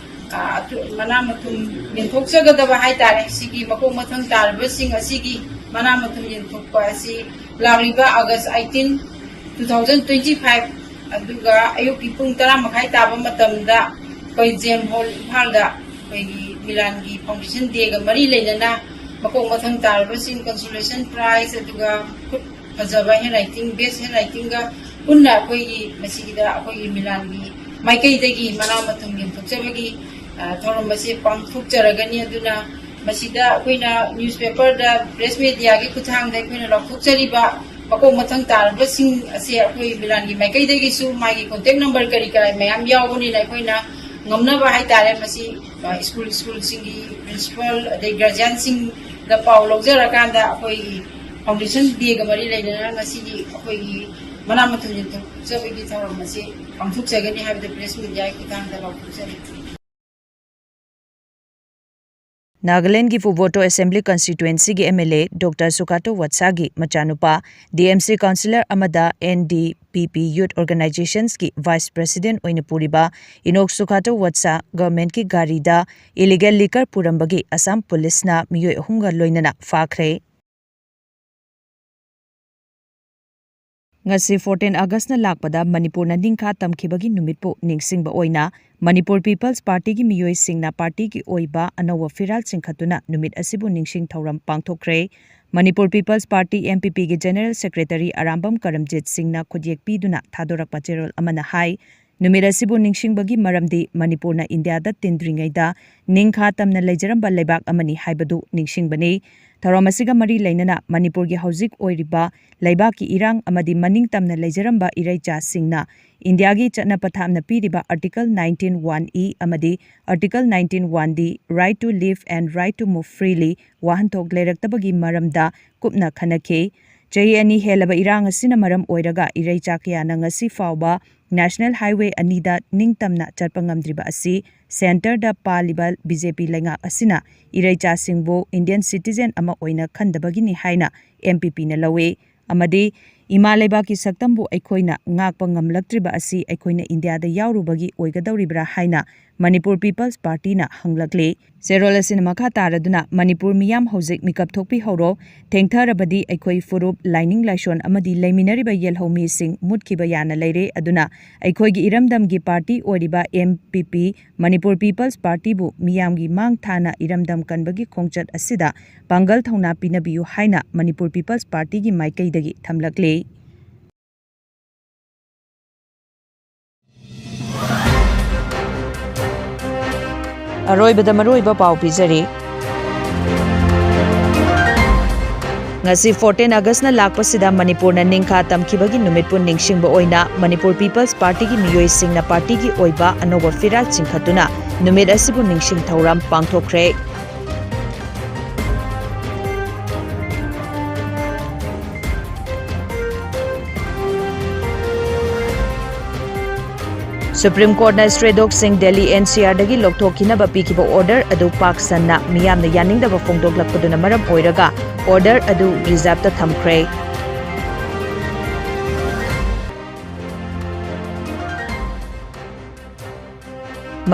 ꯑ, ꯑꯆꯨ-, ꯃꯅꯥ ꯃꯊꯨꯝ ꯌꯦꯟꯊꯣꯛꯆꯒꯗꯕ ꯍꯥꯏꯇꯥꯔꯦ, ꯁꯤꯒꯤ ꯃꯀꯣꯛ ꯃꯊꯪ ꯇꯥꯔꯕꯁꯤꯡ ꯑꯁꯤꯒꯤ ꯃꯅꯥ ꯃꯊꯨꯝ ꯌꯦꯟꯊꯣꯛꯄ ꯑꯁꯤ ꯂꯥꯛꯂꯤꯕ ꯑꯥꯒꯁ eighteen, two thousand twenty five, ꯑꯗꯨꯒ ꯑꯌꯨꯛꯀꯤ ꯄꯨꯡ ꯇꯔꯥ ꯃꯈꯥꯏ ꯇꯥꯕ ꯃꯇꯝꯗ ꯑꯩꯈꯣꯏ G M Hall ꯏꯝꯐꯥꯜꯗ ꯑꯩꯈꯣꯏꯒꯤ ꯃꯤꯂꯥꯟꯒꯤ foundation day ꯒ ꯃꯔꯤ ꯂꯩꯅꯅ ꯃꯀꯣꯛ ꯃꯊꯪ ꯇꯥꯔꯕꯁꯤꯡ consolation prize, ꯑꯗꯨꯒ ꯈꯨꯠ ꯐꯖꯕ handwriting, best handwriting ꯒ ꯄꯨꯟꯅ ꯑꯩꯈꯣꯏꯒꯤ ꯃꯁꯤꯒꯤꯗ ꯑꯩꯈꯣꯏꯒꯤ ꯃꯤꯂꯥꯟꯒꯤ ꯃꯥꯏꯀꯩꯗꯒꯤ ꯃꯅꯥ ꯃꯊꯨꯝ ꯌꯦꯟꯊꯣꯛꯆꯕꯒꯤ, ꯑ, ꯊꯧꯔꯝ ꯑꯁꯤ ꯄꯥꯡꯊꯣꯛꯆꯔꯒꯅꯤ꯫ ꯑꯗꯨꯅ ꯃꯁꯤꯗ ꯑꯩꯈꯣꯏꯅ newspaper ꯗ, press media ꯒꯤ ꯈꯨꯠꯊꯥꯡꯗ ꯑꯩꯈꯣꯏꯅ ꯂꯥꯎꯊꯣꯛꯆꯔꯤꯕ ꯃꯀꯣꯛ ꯃꯊꯪ ꯇꯥꯔꯕꯁꯤꯡ ꯑꯁꯦ ꯑꯩꯈꯣꯏ ꯃꯤꯂꯥꯟꯒꯤ ꯃꯥꯏꯀꯩꯗꯒꯤꯁꯨ ꯃꯥꯒꯤ contact number ꯀꯔꯤ ꯀꯔꯥ ꯃꯌꯥꯝ ꯌꯥꯎꯕꯅꯤꯅ ꯑꯩꯈꯣꯏꯅ ꯉꯝꯅꯕ ꯍꯥꯏꯇꯥꯔꯦ, ꯃꯁꯤ, ꯑ, ꯁ꯭ꯀꯨꯜ, ꯁ꯭ꯀꯨꯜꯁꯤꯡꯒꯤ principal ꯑꯗꯩ guardian ꯁꯤꯡꯗ ꯄꯥꯎ ꯂꯧꯖꯔꯀꯥꯟꯗ ꯑꯩꯈꯣꯏꯒꯤ foundation day ꯒ ꯃꯔꯤ ꯂꯩꯅꯅ ꯉꯁꯤꯒꯤ ꯑꯩꯈꯣꯏꯒꯤ ꯃꯅꯥ ꯃꯊꯨꯝ ꯌꯦꯟꯊꯣꯛꯆꯕꯒꯤ ꯊꯧꯔꯝ ꯑꯁꯤ ꯄꯥꯡꯊꯣꯛꯆꯒꯅꯤ ꯍꯥꯏꯕꯗꯨ press media ꯒꯤ ꯈꯨꯠꯊꯥꯡꯗ ꯂꯥꯎꯊꯣꯛꯆꯔꯤ꯫ ꯅꯥꯒꯥꯂꯦꯟꯒꯤ ꯐꯨꯕꯣꯇꯣ Assembly Constituency ꯒꯤ M L A Doctor ꯁꯨꯀꯥꯇꯣ ꯋꯠꯁꯥꯒꯤ ꯃꯆꯥꯅꯨꯄꯥ, D M C councillor ꯑꯃꯗ N D P P Youth Organizations ꯀꯤ vice president ꯑꯣꯏꯅ ꯄꯨꯔꯤꯕ ꯏꯅꯣꯛ ꯁꯨꯀꯥꯇꯣ ꯋꯠꯁꯥ government ꯀꯤ ꯒꯥꯔꯤꯗ illegal liquor ꯄꯨꯔꯝꯕꯒꯤ ꯑꯁꯥꯝ ꯄꯨꯂꯤꯁꯅ ꯃꯤꯑꯣꯏ ꯑꯍꯨꯝꯒ ꯂꯣꯏꯅꯅ ꯐꯥꯈ꯭ꯔꯦ꯫ ꯉꯁꯤ fourteen August ꯅ ꯂꯥꯛꯄꯗ ꯃꯅꯤꯄꯨꯔꯅ ꯅꯤꯡꯈꯥ ꯇꯝꯈꯤꯕꯒꯤ ꯅꯨꯃꯤꯠꯄꯨ ꯅꯤꯡꯁꯤꯡꯕ ꯑꯣꯏꯅ ꯃꯅꯤꯄꯨꯔ People's Party ꯒꯤ ꯃꯤꯑꯣꯏꯁꯤꯡꯅ party ꯒꯤ ꯑꯣꯏꯕ ꯑꯅꯧꯕ ꯐꯤꯔꯥꯜ ꯆꯤꯡꯈꯠꯇꯨꯅ ꯅꯨꯃꯤꯠ ꯑꯁꯤꯕꯨ ꯅꯤꯡꯁꯤꯡ ꯊꯧꯔꯝ ꯄꯥꯡꯊꯣꯛꯈ꯭ꯔꯦ꯫ Manipur People's Party, M P P, ꯒꯤ General Secretary ꯑꯔꯥꯝꯕꯝ ꯀꯔꯝꯖꯤꯠ ꯁꯤꯡꯅ ꯈꯨꯠꯌꯦꯛ ꯄꯤꯗꯨꯅ ꯊꯥꯗꯣꯔꯛꯄ ꯆꯦꯔꯣꯜ ꯑꯃꯅ ꯍꯥꯏ, ꯅꯨꯃꯤꯠ ꯑꯁꯤꯕꯨ ꯅꯤꯡꯁꯤꯡꯕꯒꯤ ꯃꯔꯝꯗꯤ ꯃꯅꯤꯄꯨꯔꯅ ꯏꯟꯗꯤꯌꯥꯗ ꯇꯤꯟꯗ꯭ꯔꯤꯉꯩꯗ ꯅꯤꯡꯈꯥ ꯇꯝꯅ ꯂꯩꯖꯔꯝꯕ ꯂꯩꯕꯥꯛ ꯑꯃꯅꯤ ꯍꯥꯏꯕꯗꯨ ꯅꯤꯡꯁꯤꯡꯕꯅꯤ꯫ ꯊꯧꯔꯝ ꯑꯁꯤꯒ ꯃꯔꯤ ꯂꯩꯅꯅ ꯃꯅꯤꯄꯨꯔꯒꯤ ꯍꯧꯖꯤꯛ ꯑꯣꯏꯔꯤꯕ ꯂꯩꯕꯥꯛꯀꯤ ꯏꯔꯥꯡ ꯑꯃꯗꯤ ꯃꯅꯤꯡ ꯇꯝꯅ ꯂꯩꯖꯔꯝꯕ ꯏꯔꯩꯆꯥꯁꯤꯡꯅ ꯏꯟꯗꯤꯌꯥꯒꯤ ꯆꯠꯅ ꯄꯊꯥꯞꯅ ꯄꯤꯔꯤꯕ Article nineteen one E ꯑꯃꯗꯤ Article nineteen one D, right to live and right to move freely, ꯋꯥꯍꯟꯊꯣꯛ ꯂꯩꯔꯛꯇꯕꯒꯤ ꯃꯔꯝꯗ ꯀꯨꯞꯅ ꯈꯟꯅꯈꯤ꯫ ꯆꯍꯤ ꯑꯅꯤ ꯍꯦꯜꯂꯕ ꯏꯔꯥꯡ ꯑꯁꯤꯅ ꯃꯔꯝ ꯑꯣꯏꯔꯒ ꯏꯔꯩꯆꯥ ꯀꯌꯥꯅ ꯉꯁꯤ ꯐꯥꯎꯕ National Highway ꯑꯅꯤꯗ ꯅꯤꯡꯇꯝꯅ ꯆꯠꯄ ꯉꯝꯗ꯭ꯔꯤꯕ ꯑꯁꯤ centreꯗ ꯄꯥꯜꯂꯤꯕ B J P ꯂꯩꯉꯥꯛ ꯑꯁꯤꯅ ꯏꯔꯩꯆꯥꯁꯤꯡꯕꯨ Indian citizen ꯑꯃ ꯑꯣꯏꯅ ꯈꯟꯗꯕꯒꯤꯅꯤ ꯍꯥꯏꯅ M P Pꯅ ꯂꯧꯏ꯫ ꯑꯃꯗꯤ ꯏꯃꯥ ꯂꯩꯕꯥꯛꯀꯤ ꯁꯛꯇꯝꯕꯨ ꯑꯩꯈꯣꯏꯅ ꯉꯥꯛꯄ ꯉꯝꯂꯛꯇ꯭ꯔꯤꯕ ꯑꯁꯤ ꯑꯩꯈꯣꯏꯅ ꯏꯟꯗꯤꯌꯥꯗ ꯌꯥꯎꯔꯨꯕꯒꯤ ꯑꯣꯏꯒꯗꯧꯔꯤꯕ꯭ꯔꯥ ꯍꯥꯏꯅ ꯃꯅꯤꯄꯨꯔ People's Partyꯅ ꯍꯪꯂꯛꯂꯤ꯫ ꯆꯦꯔꯣꯜ ꯑꯁꯤꯅ ꯃꯈꯥ ꯇꯥꯔꯗꯨꯅ, "ꯃꯅꯤꯄꯨꯔ ꯃꯤꯌꯥꯝ ꯍꯧꯖꯤꯛ ꯃꯤꯀꯞ ꯊꯣꯛꯄꯤꯍꯧꯔꯣ꯫ ꯊꯦꯡꯊꯔꯕꯗꯤ ꯑꯩꯈꯣꯏ ꯐꯨꯔꯨꯞ, ꯂꯥꯏꯅꯤꯡ ꯂꯥꯏꯁꯣꯟ ꯑꯃꯗꯤ ꯂꯩꯃꯤꯟꯅꯔꯤꯕ ꯌꯦꯜꯍꯧꯃꯤꯁꯤꯡ ꯃꯨꯠꯈꯤꯕ ꯌꯥꯅ ꯂꯩꯔꯦ꯫ ꯑꯗꯨꯅ ꯑꯩꯈꯣꯏꯒꯤ ꯏꯔꯝꯗꯝꯒꯤ ꯄꯥꯔꯇꯤ ꯑꯣꯏꯔꯤꯕ M P P, Manipur People's Partyꯕꯨ ꯃꯤꯌꯥꯝꯒꯤ ꯃꯥꯡ ꯊꯥꯅ ꯏꯔꯝꯗꯝ ꯀꯟꯕꯒꯤ ꯈꯣꯡꯆꯠ ꯑꯁꯤꯗ ꯄꯥꯡꯒꯜ ꯊꯧꯅꯥ ꯄꯤꯅꯕꯤꯌꯨ" ꯍꯥꯏꯅ ꯃꯅꯤꯄꯨꯔ People's Partyꯒꯤ ꯃꯥꯏꯀꯩꯗꯒꯤ ꯊꯝꯂꯛꯂꯤ꯫ ꯑꯔꯣꯏꯕꯗ ꯃꯔꯨꯑꯣꯏꯕ ꯄꯥꯎ ꯄꯤꯖꯔꯤ꯫ ꯉꯁꯤ fourteen Augustꯅ ꯂꯥꯛꯄꯁꯤꯗ ꯃꯅꯤꯄꯨꯔꯅ ꯅꯤꯡꯈꯥ ꯇꯝꯈꯤꯕꯒꯤ ꯅꯨꯃꯤꯠꯄꯨ ꯅꯤꯡꯁꯤꯡꯕ ꯑꯣꯏꯅ ꯃꯅꯤꯄꯨꯔ People's Partyꯒꯤ ꯃꯤꯑꯣꯏꯁꯤꯡꯅ ꯄꯥꯔꯇꯤꯒꯤ ꯑꯣꯏꯕ ꯑꯅꯧꯕ ꯐꯤꯔꯥꯜ ꯆꯤꯡꯈꯠꯇꯨꯅ ꯅꯨꯃꯤꯠ ꯑꯁꯤꯕꯨ ꯅꯤꯡꯁꯤꯡ ꯊꯧꯔꯝ ꯄꯥꯡꯊꯣꯛꯈ꯭ꯔꯦ꯫ Supreme Courtꯅ stray dogꯁꯤꯡ Delhi N C Rꯗꯒꯤ ꯂꯧꯊꯣꯛꯈꯤꯅꯕ ꯄꯤꯈꯤꯕ order ꯑꯗꯨ ꯄꯥꯛ ꯁꯟꯅ ꯃꯤꯌꯥꯝꯅ ꯌꯥꯅꯤꯡꯗꯕ ꯐꯣꯡꯗꯣꯛꯂꯛꯄꯗꯨꯅ ꯃꯔꯝ ꯑꯣꯏꯔꯒ order ꯑꯗꯨ reserveꯇ ꯊꯝꯈ꯭ꯔꯦ꯫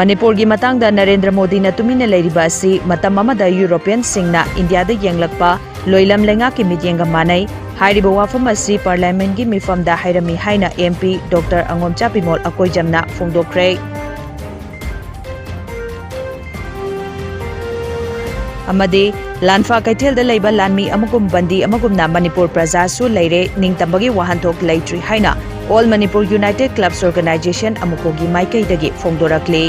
ꯃꯅꯤꯄꯨꯔꯒꯤ ꯃꯇꯥꯡꯗ ꯅꯔꯦꯟꯗ꯭ꯔ ꯃꯣꯗꯤꯅ ꯇꯨꯃꯤꯟꯅ ꯂꯩꯔꯤꯕ ꯑꯁꯤ ꯃꯇꯝ ꯑꯃꯗ ꯌꯨꯔꯣꯄꯤꯌꯟꯁꯤꯡꯅ ꯏꯟꯗꯤꯌꯥꯗ ꯌꯦꯡꯂꯛꯄ ꯂꯣꯏꯂꯝ ꯂꯩꯉꯥꯛꯀꯤ ꯃꯤꯠꯌꯦꯡꯒ ꯃꯥꯟꯅꯩ꯫ ꯍꯥꯏꯔꯤꯕ ꯋꯥꯐꯝ ꯑꯁꯤ Parliamentꯀꯤ ꯃꯤꯐꯝꯗ ꯍꯥꯏꯔꯝꯃꯤ ꯍꯥꯏꯅ M P Doctor ꯑꯉꯣꯝꯆꯥ ꯕꯤꯃꯣꯜ ꯑꯀꯣꯏꯖꯝꯅ ꯐꯣꯡꯗꯣꯛꯈ꯭ꯔꯦ꯫ ꯑꯃꯗꯤ ꯂꯥꯟꯐꯥ ꯀꯩꯊꯦꯜꯗ ꯂꯩꯕ ꯂꯥꯟꯃꯤ ꯑꯃꯒꯨꯝ ꯕꯟꯗꯤ ꯑꯃꯒꯨꯝꯅ ꯃꯅꯤꯄꯨꯔ ꯄ꯭ꯔꯖꯥꯁꯨ ꯂꯩꯔꯦ, ꯅꯤꯡꯇꯝꯕꯒꯤ ꯋꯥꯍꯟꯊꯣꯛ ꯂꯩꯇ꯭ꯔꯤ ꯍꯥꯏꯅ All Manipur United Clubs Organisation, ꯑꯃꯨꯀꯣꯒꯤ ꯃꯥꯏꯀꯩꯗꯒꯤ ꯐꯣꯡꯗꯣꯔꯛꯂꯤ꯫